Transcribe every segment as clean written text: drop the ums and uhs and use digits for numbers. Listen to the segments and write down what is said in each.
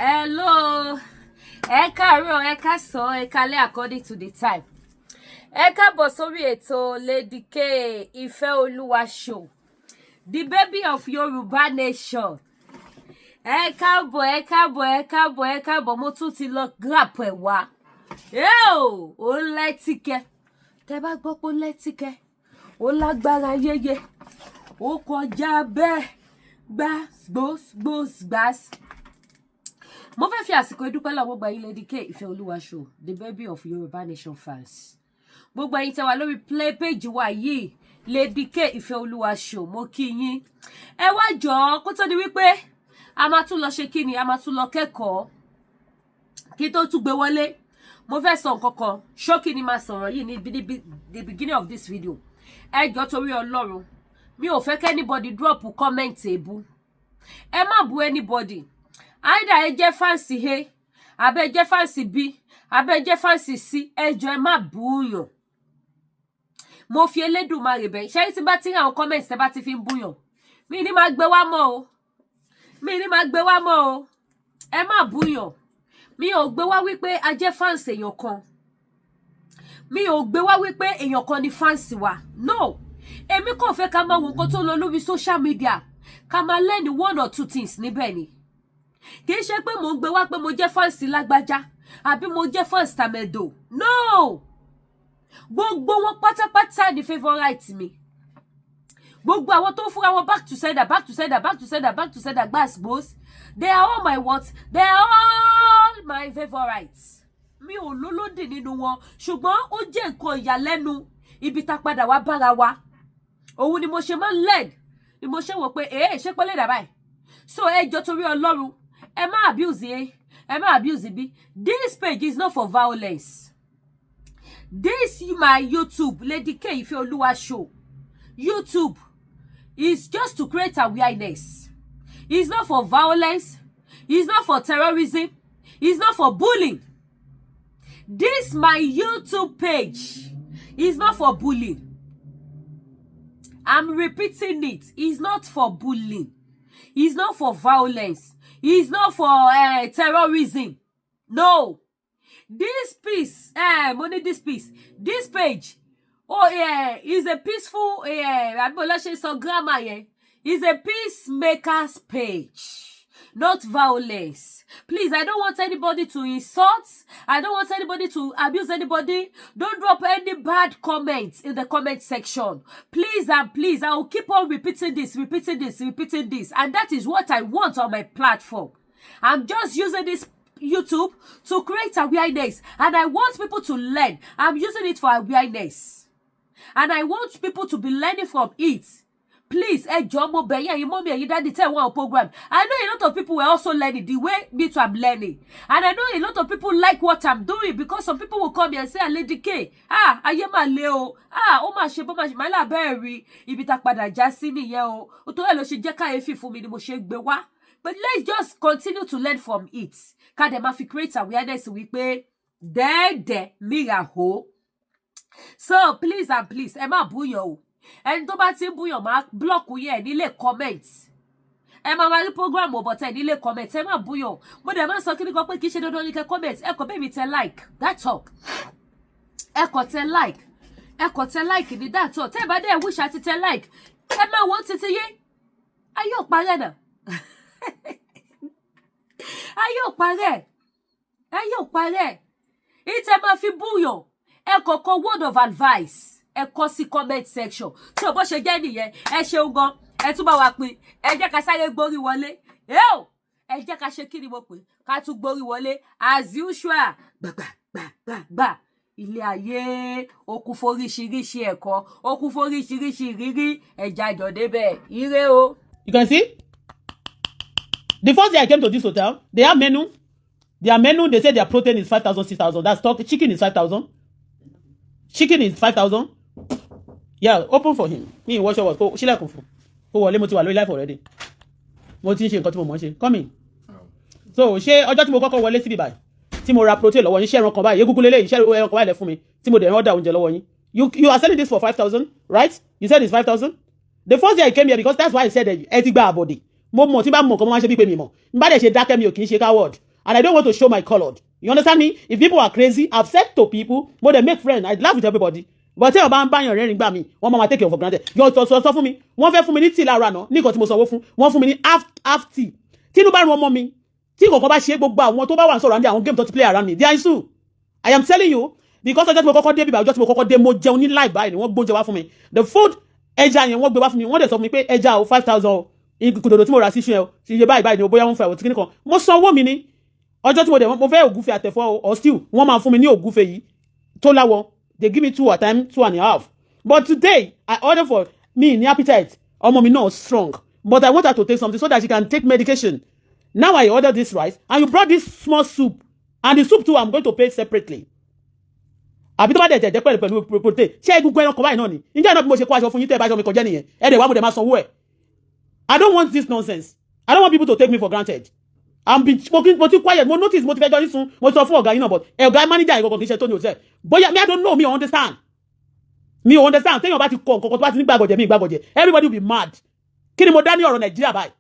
Hello, ẹ káàárọ̀, ẹ káàsán, ẹ kálẹ́, according to the time. Ẹ káàbọ̀ sórí ètò Lady K Ìfẹ́ Olúwa Show, the baby of Yorùbá nation. Ẹ káàbọ̀, ẹ káàbọ̀, ẹ káàbọ̀, ẹ káàbọ̀. Mo tún ti lọ grab ẹ̀ wá. Ó lẹ́tìkẹ́. Tẹ bá gbọ́ pé ó lẹ́tìkẹ́, ó lágbára yéye, ó kọjá bẹ́ẹ̀, gbá gbós gbós gbás. Mo fẹ́ fi àsìkò ìdúpẹ́ lọ́wọ́ gbogbo ẹ̀yin Lady K Ìfẹ́ Olúwa Show, the baby of Yorùbá nation fans, gbogbo ẹ̀yin tẹ́ wà lórí play page wa yìí, Lady K Ìfẹ́ Olúwa Show, mo kí yín. Ẹ wá jọ̀ọ́, kó tó di wípé a máa tún lọ ṣe kí ni, a máa tún lọ kẹ́kọ̀ọ́, kí tó tún gbé wọlé, mo fẹ́ sọ nǹkan kan ṣókí ni. Máa sọ̀rọ̀ yìí ní the beginning of this video. Ẹ jọ̀ọ́, torí Ọlọ́run, mi ò fẹ́ kí anybody drop comment èébú. Ẹ má bú anybody, either ẹ jẹ́ fans A, àbẹ́ jẹ́ fans B, àbẹ́ jẹ́ fans C. Ẹ jọ̀ọ́, ẹ má bú yàn. Mo fi Elédùmarè bẹ̀. Ṣé tí bá ti rí àwọn comment tẹ́ bá ti fi ń búyàn, mi ní máa gbé wá mọ́ o, mi ní máa gbé wá mọ́ o. Ẹ má búyàn. Mi ò gbé wá wípé a jẹ́ fans èèyàn kan. Mi ò gbé wá wípé èèyàn kan ni fans wa. No, èmi kàn fẹ́ ká máa wo nǹkan tó lọ lórí social media, ká máa learn one or two things níbẹ̀ ni. Kì í ṣe pé mò ń gbé wá pé mo jẹ́ fans lágbájá àbí mo jẹ́ fans tàmẹ̀dò. No, gbogbo wọn pátápátá ni favourite mi. Gbogbo àwọn tó ń fúnra wọn back to sender, back to sender, back to sender, back to sender, gbàsgbòs, they are all my what? They are all my favourites. Mi ò lólódì nínú wọn, ṣùgbọ́n ó jẹ́ nǹkan ìyàlẹ́nu ibi tá padà wá bára wa. Òun ni mo ṣe máa ń learn, ni mo ṣe wò pé èé ṣé pé lè dà báyìí. So ẹ jọ̀ọ́, torí Ọlọ́run, ẹ má abuse ẹ, ẹ má abuse bí. This page is not for violence. This my YouTube, Lady K Ifeoluwa Show YouTube, is just to create awareness. It's not for violence, it's not for terrorism, it's not for bullying. This my YouTube page is not for bullying. I'm repeating it. It's not for bullying, it's not for violence, it's not for terrorism. No, this peace money, this peace, this page, oh yeah, is a peaceful àbí ṣe sọ grammar yẹn, is a peacemaker's page, not violence. Please, I don't want anybody to insult. I don't want anybody to abuse anybody. Don't drop any bad comments in the comment section, please and please. I will keep on repeating this, repeating this, repeating this, and that is what I want on my platform. I'm just using this YouTube to create awareness, and I want people to learn. I'm using it for awareness, and I want people to be learning from it. Please, ẹ jọ̀ọ́, mo bẹ̀ yín, ẹ̀yin mummy, ẹ̀yin daddy tẹ́ wọ́n program. I know a lot of people were also learning the way me too am learning, and I know a lot of people like what I'm doing, because some people will come here and say, "Ah, Lady K, ah, ayé mà le o, ah, ó mà ṣe bó mà ṣe máa là bẹ́ẹ̀ rí." Ibi tá padà já sí nìyẹn o. Ó tó ẹ̀ ló ṣe jẹ́ káyéfì fún mi ni mo ṣe gbé wá, but let's just continue to learn from it, ká dẹ̀ máa fi create awareness wípé dẹ́ẹ̀dẹ́ mìíràn o. So please and please, ẹ má búyàn o. Ẹni tó bá ti ń búyàn, máa block yẹn nílé comment. Ẹ máa máa rí program ọ̀bọ̀tẹ́ nílé comment. Ẹ má búyàn. Mo dẹ̀ máa ń sọ kí ni kan pé kì í ṣe dandan ní kẹ́ comment. Ẹ kàn bẹ́ẹ̀ mi tẹ like, that's all. Ẹ kàn tẹ like, ẹ kàn tẹ like ní, that's all. Tẹ́ ẹ bá dẹ̀ wish àti tẹ like, ẹ máa wọ́n títí yé. Ayé ò parẹ́ náà, ayé ò parẹ́, ayé ò parẹ́. Ìtẹ́ máa fi búyàn, ẹ kọ̀ọ̀kan word of advice, ẹ kọ sí comment section. Tí o bó ṣe jẹ́ nìyẹn. Ẹ ṣeun gan, ẹ tún bá wa pín. Ẹ jẹ́ ká sáré gbórí wọlé. Ẹ jẹ́ ká ṣe kí ni mo pè, ká tún gbórí wọlé as usual. Gbàgbà gbàgbà gbà, ilé ayé ó kún foríṣiríṣi ẹ̀kọ́, ó kún foríṣiríṣi ìrírí. Ẹ̀já jọ débẹ̀. Ire o. You can see the first day I came to this hotel, they have menu. Their menu, they say their protein is 5,000, 6,000. That's talk. Chicken is 5,000. Chicken is 5,000. Yeah, open for him. Me wash your kó ṣílẹ̀kùn fún. Kó wọlé, mo ti wà lórí live already. Mo ti ń ṣe nǹkan tí mo mọ̀ ṣe. Come in. So ṣé ọjọ́ tí mo kọ́kọ́ wọlé síbí báyìí, tí mo ra protein lọ́wọ́ yín, ṣé ẹran kan báyìí, egungun lélẹ́yìí, ṣé ẹran kan báyìí lẹ fún mi, tí mo dẹ̀ ń order oúnjẹ lọ́wọ́ yín? You are selling this for 5,000, right? You said it's 5,000. The first day I came here, because that's why I said ẹ ti gba àbọ̀dè. Mo mọ̀ tí bá mọ̀ nǹkan, mo máa ń ṣe bí pé mi mọ̀. N bá dẹ̀ ṣe dákẹ́, mi ò kì í ṣe coward. And I don't want to show my color. You understand me? If people are crazy, I've said to people, but they make friends. I laugh with everybody. But tí ọba ń báyàn rẹ́rìn gbà mí, wọ́n máa take it for granted. Yọ sọ sọ fún mi, wọ́n fẹ́ fún mi ní tíì láàárọ̀ àná, ní nǹkan tí mo sanwó fún, wọ́n fún mi ní half half tea. Tínú bá run ọmọ mi, tí nǹkan bá ṣe, gbogbo àwọn tó bá wà ń sọ̀rọ̀ àndé àwọn game tó ti play around me, they are in sue. I am telling you, because ọjọ́ tí mo kọ́kọ́ dé bíbá, ọjọ́ tí mo kọ́kọ́ dé, mo jẹun ní live báyìí ni wọ́n gbóúnjẹ wá fún mi. The food, ẹja yẹn, wọ́n gbé wá fún mi, wọ́n dẹ̀ sọ fún mi pé ẹja o, 5,000 o, ìkòdòdó tí mo rà sí iṣu yẹn o, ṣe iye báyìí báyìí ni o, bóyá wọ́n fẹ́ o tí kíní kan. Mo san owó mi ní ọjọ́ tí mo dẹ̀ mo fẹ́ ògúfe àtẹ̀fọ́ o or stew, wọ́n máa fún mi ní ògúfe yìí tó láwọ. They give me two at time, two and a half. But today I order for me ní appetite, ọmọ mi náà strong, but I want her to take something so that she can take medication. Now I order this rice and you brought this small soup, and the soup too, I'm going to pay separately. Àbí tó bá dẹ̀ jẹ́ pẹ̀lú pẹ̀lú protein, ṣé egungun ẹran kan báyìí náà ni? Ǹjẹ́ náà bí mo ṣe kó aṣọ fún yín, tẹ́ ẹ bá aṣọ mi kọjá nìyẹn, ẹ dẹ̀ wá, mo dẹ̀ máa sanwó ẹ̀. I don't want this nonsense. I don't want people to take me for granted. I'm been mo ti quiet, mo notice, mo ti fẹjọ́ yín sùn, mo sọ fún ọ̀gá yín náà, but ọ̀gá manager yìí kọ̀ọ̀kan kì í ṣe tó ní hotel. Bóyá me, I don't know, mi ò understand. Mi ò understand. Téèyàn bá ti kọ nǹkan kan, tó bá ti ní gbàgọ̀jẹ̀, mi gbàgọ̀jẹ̀, everybody will be mad. Kí ni mo dá ní ọ̀rọ̀ Nàìjíríà báyìí?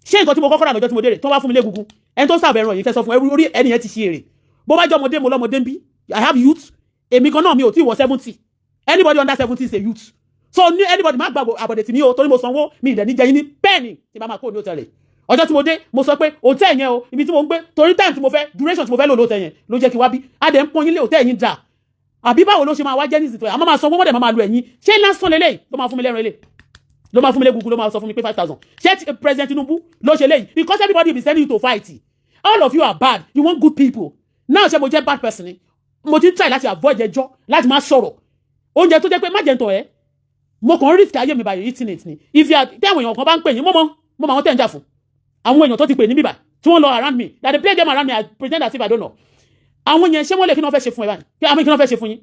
Ṣé nǹkan tí mo kọ́kọ́ rà lọ́jọ́ tí mo dé rè tó wá fún mi légungun? Ẹni tó sàbẹ̀ ẹran yìí fẹ́ sọ fún orí ẹni yẹn ti ṣe èrè. Bó bá jẹ́ ọmọdé, mo lọ́mọdé ń bí. I have youth. Èmi gan náà, mi ò tí ì wọ 70. Anybody under 70 is a youth. So ní anybody má gbàgbọ́ àbọ̀dẹ̀ tì mí o, torí mo sanwó mi, ìdẹ̀ ní jẹ yín ní pẹ́ẹ́nì tí bá máa kó ní hòtẹ́ẹ̀lì. Ọjọ́ tí mo dé, mo sọ pé hòtẹ́ẹ̀lì yẹn o, ibi tí mo ń gbé, torí time tí mo fẹ́, duration tí mo fẹ́ lò lóòtẹ́ yẹn ló jẹ́ kí wá bí. A dẹ̀ ń pọ́n yín lé, hòtẹ́ẹ̀lì yín dà, àbí báwo ló ṣe máa wá jẹ́ nísìsiyìí? Àmọ́ máa sanwó, wọ́n dẹ̀ máa lu ẹ̀yìn. Ṣé lásán lélẹ́yìí ló máa fún mi lẹ́rọ ilé, ló máa fún mi légungun, ló máa sọ fún mi pé 5,000? Ṣé President Tinubu ló ṣe léyìí? Because everybody will be sending you to fight. All of you are bad. You want good people now. Ṣé mo jẹ́ bad person ni? Mo ti ń try láti avoid ẹjọ́, láti má sọ̀rọ̀. Oúnjẹ tó jẹ́ pé má jẹ́ ń tọ̀ ẹ́, mo kàn ń risk ayé mi by eating it ni. If you are, tí àwọn èèyàn kan bá ń pè yín, mọ́mọ́ àwọn tẹ̀ ń jà fún, àwọn èèyàn tó ti pè ní bíbà tí wọ́n lọ around me, that they play game around me, I pretend as if I don't know. Àwọn yẹn, ṣé wọ́n lè, kí ni wọ́n fẹ́ ṣe fún ẹ báyìí? Kí àwọn, kí ni wọ́n fẹ́ ṣe fún yín?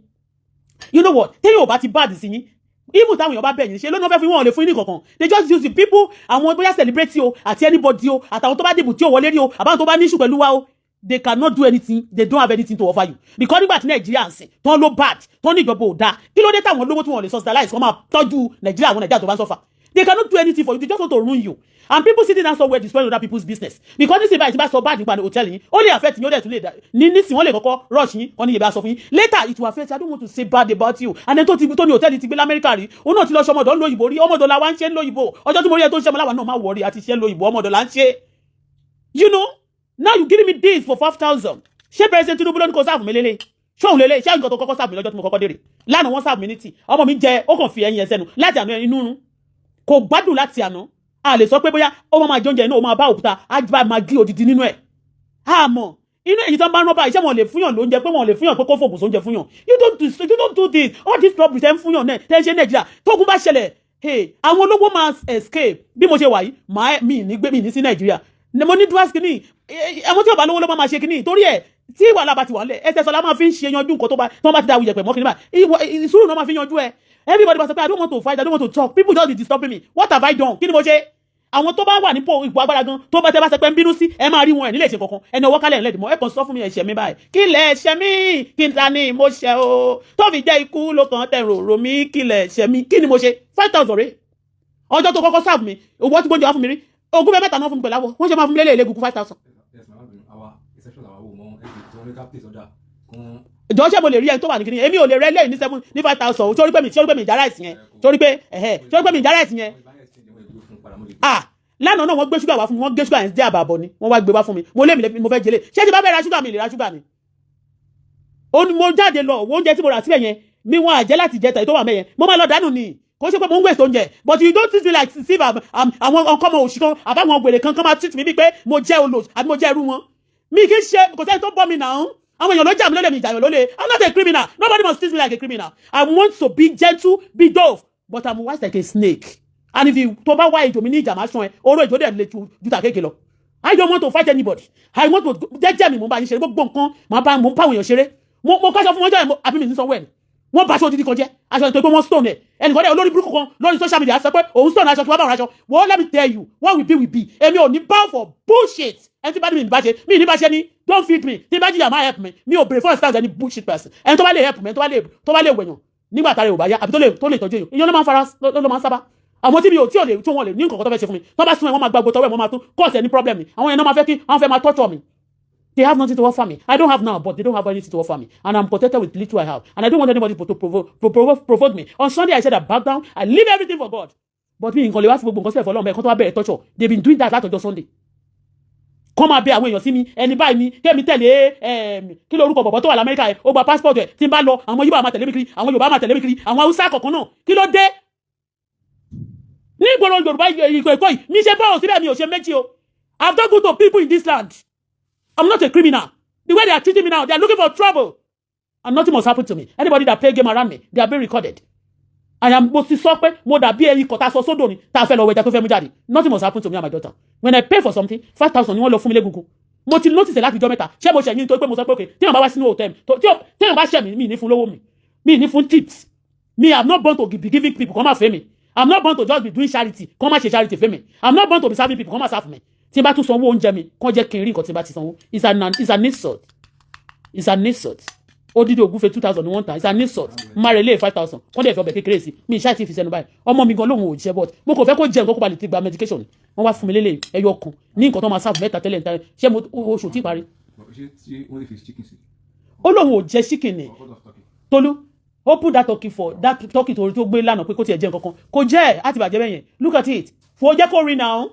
You know what? Téèyàn ò bá ti bad sí yín, even táwọn èèyàn bá bẹ̀ yín, ṣe lónìí wọ́n fẹ́ fún wọn, ò lè fún yín ní kankan. They just use the people, àwọn bóyá celebrate o, àti anybody o, àtàwọn tó bá dìbò tí ò wọlé rí o, àbáwọn tó bá ní issue pẹ̀lú wa o. They cannot do anything. They don't have anything to offer you, because nígbà tí Nàìjíríà ń sìn tán ló bad, tán ní ìjọba ò dáa, kí ló dé táwọn olówó tí wọn lè subsidize kọ́ máa tọ́jú Nàìjíríà, àwọn Nàìjíríà tó bá ń suffer? They cannot do anything for you. They just want to ruin you. And people sitting down somewhere destroying other people's business, because nísìnyí báyìí, tí bá sọ bad nípa hotel yín, ó lè affect yín, ó dẹ̀ tún lè dá ní nísìnyí. Wọ́n lè kọ́kọ́ rush yín, wọ́n ní ìyẹn bá sọ fún yín. Later it will affect you. I don't want to say bad about you. And then tó ti tó ní hotel ti gbé lamẹ́ríkà rí, òun náà ti lọ ṣe ọmọdọ̀ ńlóyìnbó rí. Ọmọdọ̀ la wá ń ṣe ńlóyìnbó. Ọjọ́ tí mo rí ẹ tó ń ṣe ọmọ láwa náà, má wọrí, àti ṣe ńlóyìnbó, ọmọdọ̀ la ń ṣe. You know, now you giving me this for 5,000. Ṣé President Tinubu ló ní kó serve mi lélẹ̀? Ṣóun lélẹ̀? Ṣé nǹkan tó kọ́kọ́ serve mi lọ́jọ́ tí mo kọ́kọ́ dé rè? Lánàá wọ́n serve mi ní tíì, ọmọ mi jẹ, ó kàn fi ẹyin ẹ sẹ́nu láti àná, inú rún, kò gbádùn láti àná. A lè sọ pé bóyá ó máa jẹ oúnjẹ inú, ó máa bá òkúta, á bá máa gé odidi nínú ẹ̀. Àmọ́ inú èyí tó ń bá rán báyìí, ṣé wọn lè fúnyàn lóúnjẹ, pé wọn lè fúnyàn pé kó fògùn sóúnjẹ fúnyàn? You don't do this, all this trouble tẹ́ ń fúnyàn náà, tẹ́ ń ṣe Nàìjíríà. Tógun bá ṣẹlẹ̀, hey, àwọn olówó máa escape. Bí mo ṣe wà yìí, máa mi ní gbé mi ní sí Nàìjíríà. Mo ní duas kìíní, àwọn tí ò bá lówó ló máa ṣe kìíní. Torí ẹ̀, tí wàhálà bá ti wà nílẹ̀, ẹsẹ̀ sọlá máa fi ń ṣe yanjú nǹkan tó bá tí wọ́n bá ti da wuyẹ̀pẹ̀ mọ́ kìíní báyìí, ìṣúrù náà máa fi yanjú ẹ. Everybody bá sọ pé I don't want to fight, I don't want to talk, people just be disturbing me. What have I done? Kí ni mo ṣe? Àwọn tó bá wà nípò ipò agbára gan, tó bá tẹ bá sẹ pé ń bínú sí ẹ, máa rí wọn ẹ nílé ṣe kankan. Ẹni ọwọ́ kálẹ̀ ńlẹ̀dìmọ́ ẹ kàn sọ fún mi ẹ̀ṣẹ̀ mi báyìí. Kí lẹ̀ ẹ̀ṣẹ̀ mi? Kí n ta ni mo ṣẹ̀ o tó fi jẹ́ ikú ló kàn tẹ̀ rò mí? Kí lẹ̀ ẹ̀ṣẹ̀ mi? Kí ni mo ṣe? 5,000 rèé. Ọjọ́ tó kọ́kọ́ serve mi, owó tí gbóúnjẹ wá fún mi rí, ogún mẹ́ta náà fún mi pẹ̀lú àwọ̀, wọ́n ṣe máa fún mi lélẹ̀ ilé 5,000. Yes, ma'am. Our reception, our owó mọ ẹgbẹ́ tí wọ́n ní ká place order kún. Jọ, ṣé mo lè rí ẹni tó wà ní kíní? Èmi ò lè rẹ lẹ́yìn ní seven, ní 5,000. Sórí pé mi, sórí pé mi ìjà rice yẹn, sórí pé ẹ̀hẹ́, sórí pé mi ìjà rice yẹn. Ah, lánàá náà wọ́n gbé ṣúgà wá fún mi, wọ́n gé ṣúgà yẹn dé àbàbọ̀ ni wọ́n wá gbé wá fún mi. Mo lé mi, mo fẹ́ jẹlé. Ṣé tí bá fẹ́ ra ṣúgà, mi lè ra ṣúgà ni? Ó ní mo jáde lọ, owó oúnjẹ tí mo rà síbẹ̀ yẹn mi, wọn àjẹ́ láti jẹ tàyí tó wà mẹ́yẹn, mo máa lọ dànù ni. Kò ṣe pé mo ń waste oúnjẹ, but you don't treat me like if àwọn ọkọ ọmọ òṣì kan àbáwọn wèrè kan kan máa treat me bíi pé mo jẹ́ olò àbí mo jẹ́ irú wọn. Mi kì í ṣe, kò sẹ́ni tó bọ́ mi náà. Àwọn èèyàn ló jà mí lólè, mi ìjà yàn lólè. I'm not a criminal. Nobody must treat me like a criminal. I want to be gentle, be dove, but I'm wise like a snake. And if you tó bá wá ejò mi ní ìjà, máa ṣan ẹ. Oró ejò dẹ̀ lè ju tàkéèké lọ. I don't want to fight anybody. I want to jẹ́jẹ́ mi. Mo bá yín ṣeré, gbogbo nǹkan mo bá mo bá àwọn èèyàn ṣeré. Mo káṣọ fún wọn jẹ́ àbí mi ní sanwó ẹ̀ ni. Wọ́n bá aṣọ odidi kan jẹ́, aṣọ ìtọ́ pé wọ́n stone ẹ̀. Ẹnìkan dẹ̀, olórí burúkú kan lórí social media sọ pé òun stone aṣọ kí wọ́n bá wọn aṣọ. Well, let me tell you, what will be will be. Èmi ò ní bow for bullshit. Ẹni tí bá ní mi ní bá ṣe, mi ní bá ṣe ni. Don't feed me. Tí bá jìyà, má help me. Mi ò bèrè for instance any bullshit person. Ẹni tó bá lè help me, ẹni tó bá lè wẹ̀yàn nígbà tá a rẹ̀ ò bá yá, àbí tó lè tọ́jú èèyàn, ìyẹn ló máa ń fara ló máa ń sábà. Àwọn tí mi ò tí ò lè, tí wọn lè ní nǹkan kan tó fẹ́ ṣe fún mi, tó bá sún ẹ, wọ́n máa gbàgbọ́ tọwọ́ ẹ̀, wọ́n máa tún cause any problem ni. Àwọn yẹn náà máa fẹ́ kí wọ́n fẹ́ máa torture mi. They have nothing to offer me. I don't have now, but they don't have anything to offer me. And I'm protected with little I have. And I don't want anybody to provoke me. On Sunday, I said I back down. I leave everything for God. But me, nǹkan lè wá fi gbogbo nǹkan sílẹ̀ fọlọ́run bẹ́ẹ̀ kó tó wá bẹ̀rẹ̀ torture. They been doing that látọjọ́ Sunday. Kọ́ máa bẹ àwọn èèyàn sí mi, ẹni báyìí ni kémi tẹ̀lé. Kí ló orúkọ bọ̀bọ̀ tó wà l'Amẹ́ríkà yẹn? Ó gba passport ẹ̀. Tí n bá lọ, àwọn Yíbò máa tẹ̀lé mi kiri, àwọn Yorùbá máa tẹ̀lé mi kiri, àwọn Haúsá kọ̀ọ̀kan náà. Kí ló dé ní ìgboro Yorùbá ìkọ̀ ẹ̀kọ́ yìí? Mi ṣe bọ́ọ̀ síbẹ̀, mi ò ṣe méjì o. I've done good to people in this land. I'm not a criminal. The way they are treating me now, they are looking for trouble, and nothing must happen to me. Anybody that play game around me, they are being recorded. I am, mo ti sọ pé mo dàbí ẹyin kọta sọ sódò ni tá a fẹ́ lọ wẹja tó fẹ́ mú jáde. Nothing must happen to me and my daughter. When I pay for something, 5,000 ni wọ́n lọ fún mi légungun. Mo ti notice láti ijọ́ 3. Ṣé mo ṣẹ̀yìn nítorí pé mo sọ pé okay, tí èèyàn bá wá sínú hotel, tí èèyàn bá ṣẹ̀ mí, mi ní fún lówó mi, mi ní fún tips. Me, I'm not born to be giving people kọ́ máa fẹ́ mi. I'm not born to just be doing charity kọ́ máa ṣe charity fẹ́ mi. I'm not born to be serving people kọ́ máa serve mi. Tí n bá tún sanwó oúnjẹ mi, kọ́ jẹ́ kí n rí nǹkan tí n bá ti sanwó. It's an insult. It's an insult. Odidi ògúnfe, 2,000 ni wọ́n ń ta. It's an insult. Má rẹ̀ lé 5,000, wọ́n dẹ̀ fi ọbẹ̀ kékeré sí mi. Ìṣáà ti fi sẹ́nu báyìí. Ọmọ mi gan lóhun ò jẹ́, but mo kò fẹ́ kó jẹ nǹkan kó ba lè ti gba medication. Wọ́n wá fún mi lélẹ̀ ẹyọ kan ní nǹkan tó máa sáfù mẹ́ta tẹ́lẹ̀ níta. Ṣé mo oṣù tí parí? Ṣé tí wọ́n lè fi chicken sí? Ó lóun ò jẹ chicken ni. Or what of turkey? Tolu, open that turkey for that turkey torí tó gbé lánàá pé kó tiẹ̀ jẹ nǹkan kan. Kò jẹ́ ẹ̀ á ti bàjẹ́ bẹ́yẹn. Look at it. Fò jẹ́ kó rí náà.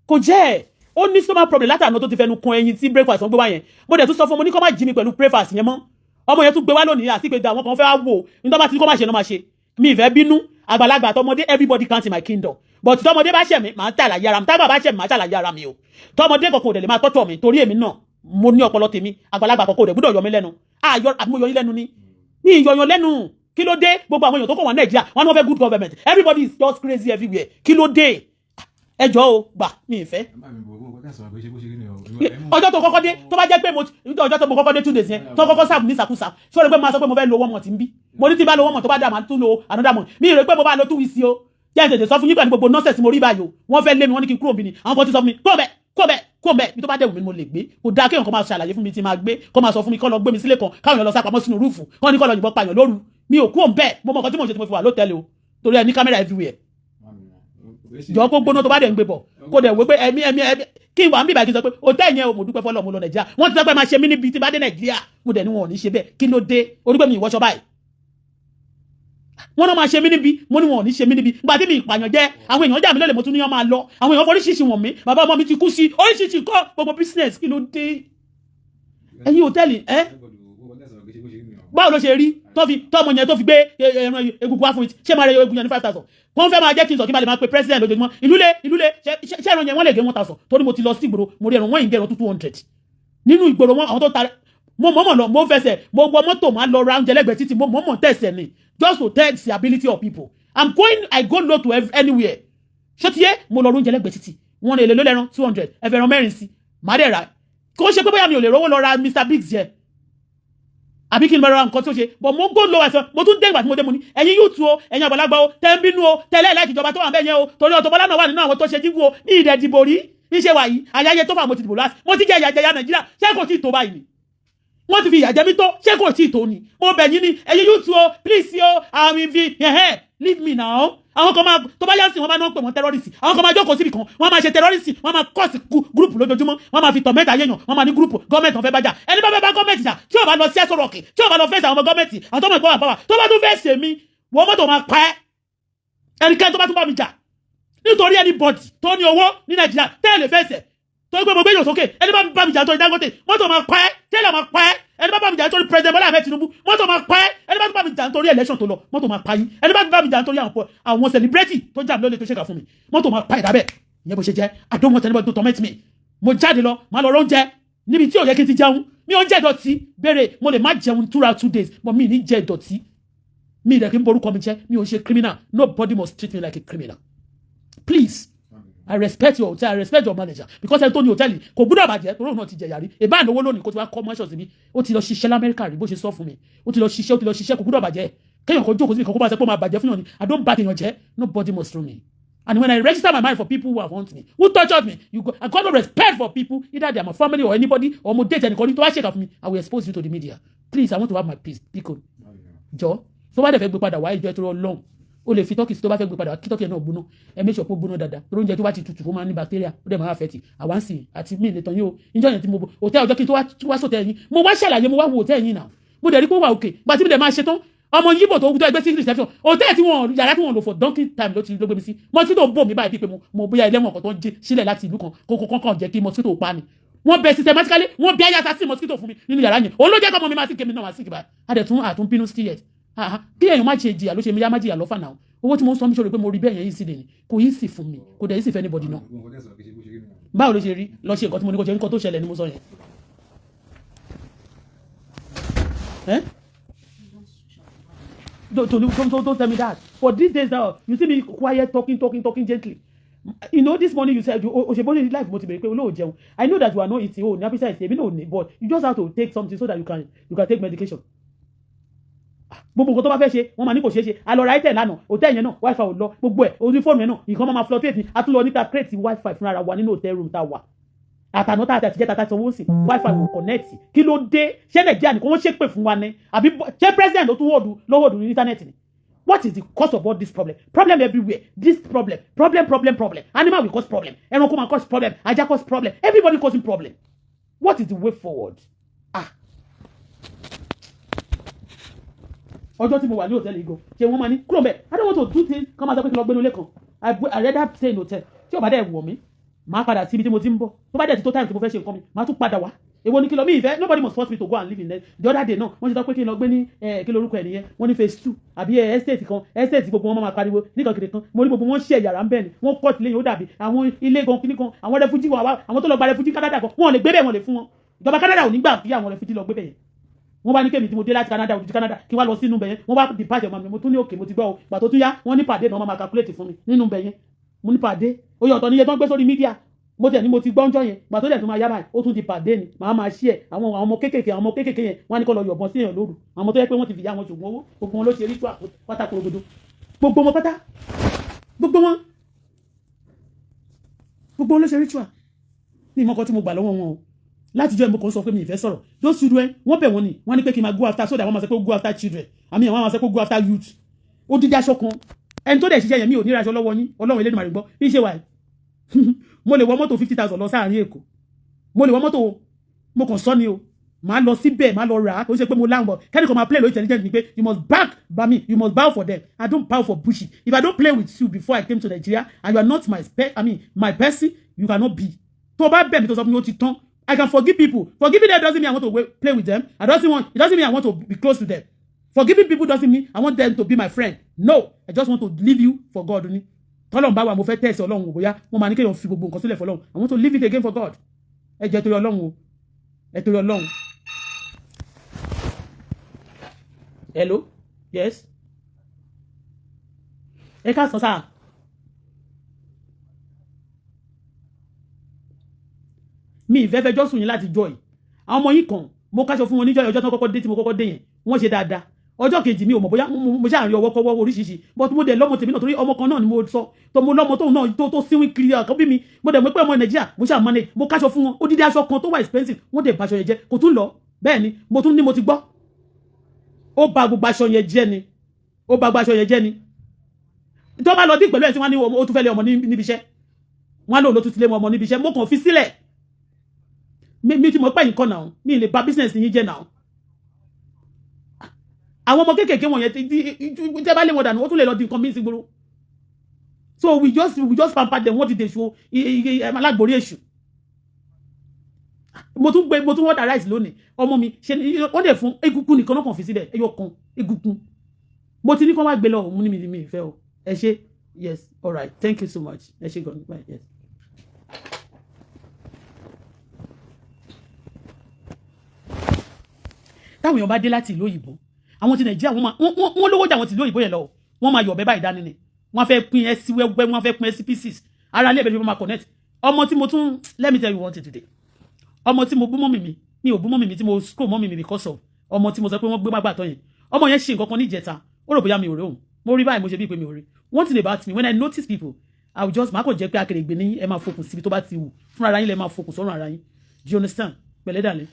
Kò jẹ́ ẹ̀. Ó ní stomach problem látàná tó ti fẹnu kan ẹyin tí breakfast wọn gbé wá yẹn. Mo dẹ̀ tún sọ fún mo ní kó má jí mi pẹ̀lú breakfast yẹn mọ́. Ọmọ yẹn tún gbé wá lónìí àti pé àwọn kan fẹ́ wá wò nítorí bá ti ní kó má ṣe náà má ṣe. Mi ìfẹ́ bínú àgbàlagbà àtọmọdé. Everybody count in my kingdom, but tọmọdé bá ṣẹ̀ mí, màá ṣàlàyé ara mi. Tágbà bá ṣẹ̀ mí, màá ṣàlàyé ara mi o. Tọmọdé kankan ò dẹ̀ lè máa tọ́tọ̀ mi torí èmi náà mo ní ọpọlọ tèmi. Àgbàlagbà kankan ò dẹ̀ gbúdọ̀ yọ mí lẹ́nu. Àyọ àbí mo yọ yín lẹ́nu ni? Mi ìyọyàn lẹ́nu. Kí ló dé? Gbogbo àwọn èèyàn tó kọ̀ wá Nàìjíríà, wọn ni wọ́n fẹ́ good government. Everybody is just crazy everywhere. Kí ló dé? Ẹjọ́ o, gbà mí ìfẹ́. Ẹ má mi bò ó, kọ́ sọ̀rọ̀ pé ṣé bó ṣe rí ni o. Ọjọ́ tó kọ́kọ́ dé, tó bá jẹ́ pé mo ọjọ́ tó mo kọ́kọ́ dé 2 days yẹn, tó kọ́kọ́ sáàbù ní ìsàkúsà, ṣé o rò pé máa sọ pé mo fẹ́ lo one month ń bí? Mo ní tí bá lo one month, tó bá dà, máa tún lo another month. Mi rò pé mo bá lo 2 weeks o. Jẹ́ tètè sọ fún yín pẹ̀lú gbogbo nonsense mo rí báyìí o. Wọ́n fẹ́ lé mi, wọ́n ní kí n kúrò bí ni. Àwọn kan ti sọ fún mi, kúrò bẹ́ẹ̀, kúrò bẹ́ẹ̀, kúrò bẹ́ẹ̀. Bí tó bá dẹ̀ wù mí, mo lè gbé. Kò dáa kéèyàn kan máa ṣàlàyé fún mi tí máa gbé, kó máa sọ fún mi kó lọ gbé mi sílé kan, káwọn èèyàn lọ sápamọ́ sínú roof, kó ní kó lọ yìnbọn pààyàn lóru. Mi ò kúrò bẹ́ẹ̀. Mo mọ nǹkan tí mo ṣe tí mo fi wà lótẹ́ẹ̀lì o, torí ẹ ní camera everywhere. Jọ kó gbóná tó bá dẹ̀ ń gbé bọ̀, kó dẹ̀ wé pé ẹ̀mí ẹ̀mí ẹ̀mí kí n wà ń bíbá, kí n sọ pé hòtẹ́ẹ̀lì yẹn o, mo dúpẹ́ fọlọ́ mo lọ Nàìjíríà. Wọ́n ti sọ pé máa ṣe mí níbi tí bá dé Nàìjíríà. Mo dẹ̀ ní wọn ò ní ṣe bẹ́ẹ̀. Kí ló dé? Orí pé mi ìwọ́ṣọ báyìí, wọ́n náà máa ṣe mí níbi. Mo ní wọn ò ní ṣe mí níbi. Gba tí mi ìpààyàn jẹ́, àwọn èèyàn jà mí lólè, mo tún ní wọ́n máa lọ. Àwọn èèyàn foríṣiríṣi wọ̀n mí. Bàbá ọmọ mi ti kú sí oríṣiríṣi kọ́ gbogbo business. Kí ló dé ẹ̀yin hòtẹ́ẹ̀lì ẹ́? Báwo ló ṣe rí tó fi tọmọ yẹn tó fi gbé ẹran egungun wá fún mi? Ṣé máa rẹ egungun yẹn ní 5,000? Wọ́n fẹ́ máa jẹ́ kí n sọ kí n bá lè máa pe president lójoojúmọ́. Ìlú lé, ìlú lé. Ṣé ẹran yẹn wọ́n lè gé 1,000? Torí mo ti lọ sí ìgboro, mo rí ẹran wọ́n yìí gé ẹran tó 200 nínú ìgboro wọn. Àwọn tó ta, mo mọ̀mọ̀ lọ, mo fẹsẹ̀, mo wọ mọ́tò, máa lọ ra oúnjẹ lẹ́gbẹ̀ẹ́ títì. Mo mọ̀mọ̀ tẹ̀sẹ̀ ni, just to test the ability of people. I'm going, I go low to anywhere. Ṣé ti yé? Mo lọ oúnjẹ lẹ́gbẹ̀ẹ́ títì, wọ́n lè lè lẹ́ran 200, ẹ̀fẹ̀ ẹran mẹ́rin sí, màá dẹ̀ rà. Kó ṣe pé bóyá mi ò lè rówó lọ ra Mr Biggs yẹn àbí kí n bá ra nǹkan tí ó ṣe, but mo go low àìsàn. Mo tún dé. Ìgbà tí mo dé, mo ní ẹ̀yin youth o, ẹ̀yin àgbàlagbà o, tẹ́ ń bínú o, tẹ́lẹ̀ láti ìjọba tó wà bẹ́ẹ̀ yẹn o, torí Auto Bola náà wà nínú àwọn tó ṣe jíngù o. Ní ìdẹ̀ dìbò rí níṣẹ́ wà yìí, ayáyé tó fà mo ti dìbò last. Mo ti jẹ́ ìyà jẹya Nàìjíríà. Ṣé kò tí ì tó báyìí ni? Wọ́n ti fi ìyà jẹ mí tó. Ṣé kò tí ì tó ni? Mo bẹ̀ yín ni, ẹ̀yin youth o, please o, àmì fi ẹ̀hẹ́, leave me now. Àwọn kan máa tó bá yá sí, wọn bá náà pè wọ́n terrorist. Àwọn kan máa jókòó síbi kan, wọ́n máa ṣe terrorist, wọ́n máa kọ́ọ̀sì group lójoojúmọ́, wọ́n máa fi tọ̀ mẹ́ta yéèyàn, wọ́n máa ní group gọ́ọ̀mẹ̀ntì wọn fẹ́ bá jà. Ẹni bá fẹ́ bá gọ́ọ̀mẹ̀ntì jà, tí ò bá lọ sí ẹ̀sọ́ rọ̀kì, tí ò bá lọ fẹ́sẹ̀ àwọn ọmọ gọ́ọ̀mẹ̀ntì, àwọn tó mọ̀ ìpọ́wà pàwà, tó bá tún fẹ́ sèmi, wọ́n mọ́tò máa pa ẹ́. Ẹnikẹ́ni tó bá tún bá mi jà nítorí anybody tó ní owó ní Nàìjíríà tẹ́lẹ̀ fẹ́sẹ̀ tó gbé mo gbé yàn sókè, ẹni bá bá mi jà nítorí Dangote, mọ́tò máa pa ẹ́, tẹ́lẹ̀ máa pa ẹ́. Ẹni bá bá mi jà nítorí President Bola Ahmed Tinubu, mọ́tò máa pa ẹ́. Ẹni bá bá mi jà nítorí election tó lọ, mọ́tò máa pa yín. Ẹni bá bá mi jà nítorí àwọn celebrity tó jà mí lólè, tó ṣèkà fún mi, mọ́tò máa pa ẹ̀dá bẹ́ẹ̀. Ìyẹn bó ṣe jẹ́. I don't want anybody to torment me. Mo jáde lọ, máa lọ róúnjẹ níbi tí ò yẹ kí n ti jẹun. Mi ò ń jẹ ìdọ̀tí béèrè. Mo lè má jẹun túra 2 days, but mi ní jẹ ìdọ̀tí. Mi ìdẹ̀ kí n borúkọ mi jẹ́. Mi ò ṣe criminal. Nobody must treat me like a criminal, please. I respect your hotel, I respect your manager, because ẹni tó ní hòtẹ́ẹ̀lì kò gbúdọ̀ bàjẹ́ torí òun náà ti jẹ̀yà rí. Ìbá ìnáwó lónìí kó ti wá kọ́ mọ́ṣọ̀ síbi. Ó ti lọ ṣiṣẹ́ l'Amẹ́ríkà rí, bó ṣe sọ fún mi. Ó ti lọ ṣiṣẹ́, ó ti lọ ṣiṣẹ́. Kò gbúdọ̀ bàjẹ́. Kéèyàn kan jókòó síbi kan kó bá ṣe pé ó máa bàjẹ́ fún yàn ni. I don't bá èèyàn jẹ́. Nobody must throw me. And when I register my mind for people who have want me, who tortured me, you go, I got no respect for people, either they are my family or anybody, or mo date ẹnìkan ní tó wá ṣèkà fún mi, I will expose you to the media. Please, I want to have my peace. Biko jọ, tó bá dẹ̀ fẹ́ gbé padà wá, ìjọ ẹ̀ tó lọ lọ́hùn. O lè fi turkey sí tó bá fẹ́ gbé padà, kí turkey náà gbóná. Ẹ make sure pé ó gbóná dáadáa, torí oúnjẹ tó bá ti tutù, ó máa ní bacteria, ó dẹ̀ máa affect. Àwa ń sìn àti mí ìletàn yín o. Níjọ́ yẹn tí mo hòtẹ́ẹ̀lì, ọjọ́ kí n tó wá sọ̀tẹ̀ yín, mo wá ṣàlàyé, mo wá wo hòtẹ́ẹ̀lì yín náà, mo dẹ̀ rí pé ó wà òkè. Gbà tí mo dẹ̀ máa ṣe tán, ọmọ yíbò tó ẹgbẹ́ sí reception hòtẹ́ẹ̀lì tí wọ́n yàrá tí wọ́n lò for donkey time ló ti ló gbé mi sí. Mosquito bò mí báyìí bíi pé mo bóyá ẹlẹ́wọ̀n kan tó ń jí sílẹ̀ láti ìlú kan kókó kankan jẹ́ kí mosquito pa ni. Wọ́n bẹ systematically, wọ́n bí ayé assassin mosquito fún mi nínú yàrá yẹn. Òun ló jẹ́ kọ́ ọmọ mi máa sì kémi náà máa sì kìbá. Adẹ̀tún àtún bínú sí yẹ kí èèyàn má ṣe jìyà ló ṣe mi yá má jìyà lọ́fà náà. Owó tí mo ń sọ mi ṣòro pé mo rí bẹ́ẹ̀ yẹn yìí sì lè ní kò yìí sì fún mi, kò dẹ̀ yìí sì fẹ́ anybody náà. Gbogbo nǹkan tẹ́ sọ kì í ṣe bó ṣe rí nìyẹn. Báwo ló ṣe rí? Lọ ṣe nǹkan tí mo ní kó ṣe. Nǹkan tó ṣẹlẹ̀ ni mo sọ yẹn. Eh? Don't tell me that. For these days now, you see me quiet, talking, talking, talking gently. You know, this morning you said, you Osheboni life motivate pé olóò jẹun. I know that you are not eating, oh, ní appetite, èmi náà ò ní, but you just have to take something so that you can take medication. Gbogbo nǹkan tó bá fẹ́ ṣe, wọ́n máa ní kò ṣeé ṣe. A lọ ra itel lánàá, hòtẹ́ẹ̀lì yẹn náà, wifi ò lọ, gbogbo ẹ̀, orí fóònù yẹn náà, nǹkan máa ma fluctuate ni. A tún lọ níta create wifi fúnra wa nínú hotel room tá a wà. Àtànà tá a ti jẹ́ tata sanwó sí, wifi ò connect. Kí ló dé? Ṣé Nàìjíríà nìkan wọ́n ṣépè fún wa ni? Àbí ṣé president ló tún hold ló hold ní internet ni? What is the cause of all this problem? Problem everywhere. This problem, problem, problem, problem. Animal will cause problem. Ẹranko máa cause problem. Ajá cause problem. Everybody causing problem. What is the way forward? Ah. Ọjọ́ tí mo wà ní hòtẹ́ẹ̀lì gan, ṣé wọ́n máa ní kúrò mbẹ̀? I don't want to do things. Kọ́ máa sọ pé kí n lọ gbénu ilé kan. I rather stay in hotel. Tí ò bá dẹ̀ wọ̀ mí, màá padà síbi tí mo ti ń bọ̀. Tó bá dẹ̀ ti tó time tí mo fẹ́ ṣe nǹkan mi, màá tún padà wá. Èwo ni kí lọ mí ìfẹ́? Nobody must force me to go and live in there. The other day náà, wọ́n ṣe sọ pé kí n lọ gbé ní kí lorúkọ ẹ̀ nìyẹn, wọ́n ní phase two àbí estate kan, estate gbogbo wọn máa pariwo nìkan kiri kan. Mo ní gbogbo wọn ṣe yàrá ń bẹ̀ ni wọ́n kọ́ tìlẹ́yìn, ó dàbí àwọn ilé gan kíní kan, àwọn refugee wọn, àwọn tó lọ gba refugee Canada kan, wọn ò lè gbé bẹ́ẹ̀, wọn lè fún wọn. Ìjọba Canada ò ní gbà kí àwọn refugee lọ gbé bẹ́ẹ̀ yẹn. Wọ́n bá ní kémi tí mo dé láti Canada, òjijì Canada, kí wọ́n lọ sínú bẹ̀ yẹn. Wọ́n bá dìpàjẹ́ ọmọ mi, mo tún ní òkè, mo ti gbọ́ o. Gbà tó tún yá, wọ́n ní pàdé náà, wọ́n máa calculate fún mi nínú bẹ̀ yẹn. Mo ní pàdé oyè ọ̀tọ̀ níye tó ń gbé sórí media. Mo tẹ̀ ní mo ti gbọ́njọ́ yẹn. Gbà tó dẹ̀ tó máa yá báyìí, ó tún di pàdé ni màá máa ṣí ẹ̀. Àwọn ọmọ kéékèèké, àwọn ọmọ kéékèèké yẹn, wọ́n á ní kó lọ yọ̀bọ̀n sí èèyàn lóru. Àwọn ọmọ tó yẹ pé wọ́n ti fìyà wọn ṣògùn owó, gbogbo wọn ló ṣe ritual pátá korogodo, gbogbo wọn pátá, gbogbo wọn, gbogbo wọn ló ṣe ritual. Ní ìmọ̀kọ tí mo gbà lọ́wọ́ wọn o, látijọ́ ìmọ̀ kan sọ pé mi ì fẹ́ sọ̀rọ̀. Those children, wọ́n bẹ̀ wọ́n ni, wọ́n ní pé kí n máa go after so that wọ́n máa sọ pé go after children, àmì àwọn máa sọ pé go after youth. Ó dídí aṣọ kan, ẹni tó dẹ̀ ṣiṣẹ́ yẹn, mi ò ní aṣọ lọ́wọ́ yín. Ọlọ́run Elédùmarè gbọ́ bí ṣe wà yìí, mo lè wọ mọ́tò 50,000 lọ sáàrin Èkó. Mo lè wọ mọ́tò, mo kàn sọ ni o, màá lọ síbẹ̀, màá lọ rà á. Kò ṣe pé mo láǹbọ̀ kẹ́nìkan máa play lórí intelligence ni pé you must back by me, you must bow for them. I don't bow for bullshit. If I don't play with you before I came to Nigeria and you are not my spe I mean my person, you cannot be. Tó bá bẹ̀ mí, tó sọ fún mi, ó ti tán. I can forgive people. Forgiving them doesn't mean I want to play with them. I doesn't want it doesn't mean I want to be close to them. Forgiving people doesn't mean I want them to be my friend. No, I just want to leave you for God ni. Tọ́lọ́run bá wà, mo fẹ́ tẹ̀sí Ọlọ́run wò bóyá wọ́n máa ní kéèyàn fi gbogbo nǹkan sílẹ̀ fọlọ́run. I want to leave it again for God. Ẹ jẹ́ torí Ọlọ́run o, ẹ torí Ọlọ́run. Hello, yes, ẹ ká sọ sáà. Mi ìfẹ́ fẹjọ́ sùn yín láti jọ yìí. Àwọn ọmọ yín kan, mo káṣọ fún wọn níjọ́ ọjọ́ tó kọ́kọ́ dé, tí mo kọ́kọ́ dé yẹn, wọ́n ṣe dáadáa. Ọjọ́ kejì, mi ò mọ̀ bóyá mo ṣáà rí ọwọ́ kọ́wọ́ oríṣiríṣi, but mo dẹ̀ lọ́mọ tèmi náà, torí ọmọ kan náà ni mo sọ tó mo lọ́mọ tóun náà tó síwín kiri ọ̀kan bí mi. Mo dẹ̀ mọ̀ pé ọmọ Nàìjíríà, mo ṣáà manage, mo káṣọ fún wọn. Odidi aṣọ kan tó wà expensive, wọ́n dẹ̀ baṣọ yẹn jẹ́. Kò tún lọ bẹ́ẹ̀ ni mo tún ní mo ti gbọ́. Ó ba gbogbo aṣọ yẹn jẹ́ ni, ó ba gbogbo aṣọ yẹn jẹ́ ni. Tó bá lọ dín pẹ̀lú ẹ̀ tí wọ́n ní ó tún fẹ́ lé ọmọ níbi iṣẹ́, wọ́n á lóun ló tún ti lé ọmọ níbi iṣẹ́. Mo kàn fi sílẹ̀ mi tí mo pẹ́ yín kọ́ náà, mi lè ba business yín jẹ́ náà. Àwọn ọmọ kéékèèké wọ̀nyẹn, tí tẹ́ bá lé wọn dànù, ó tún lè lọ di nǹkan míì sí gbòòrò. So we just pamper them. Wọ́n ti dèṣù alágbórí èṣù. Mo tún gbé, mo tún order rice lónìí. Ọmọ mi ṣe ni wọ́n dẹ̀ fún egungun nìkan náà kàn fi síbẹ̀, ẹyọ kan egungun. Mo ti ní kó wá gbé lọ, òun ní mi ìfẹ́ o. Ẹ ṣé, yes, all right, thank you so much. Ẹ ṣé gan, bye, yes. Táwọn èèyàn bá dé láti ìlú òyìnbó, àwọn ti Nàìjíríà, wọ́n máa wọ́n lówó jà, wọ́n ti ìlú òyìnbó yẹn lọ, wọ́n máa yọ̀bẹ báyìí dání ni. Wọ́n fẹ́ pín ẹ sí wẹ́wẹ́, wọ́n fẹ́ pín ẹ sí pieces. Ara ilé ìbẹ̀rẹ̀ máa connect. Ọmọ tí mo tún, let me tell you one thing today. Ọmọ tí mo bú mọ́mì mi, mi ò bú mọ́mì mi, tí mo scroll mọ́mì mi because of ọmọ tí mo sọ pé wọ́n gbé má gbà tọ́ yẹn. Ọmọ yẹn ṣe nǹkan kan níjẹta, ó rò bóyá mi ò rí òun. Mo rí báyìí, mo ṣe bíi pé mi ò rí. One thing about me, when I notice people, I will just, máa kàn jẹ́ pé akèrègbè ní ẹ máa fokùn síbi tó bá ti wù fúnra ara yín, lẹ máa fokùn sọ́run ara yín. Do you understand? Pẹ̀lẹ́ dàlẹ́,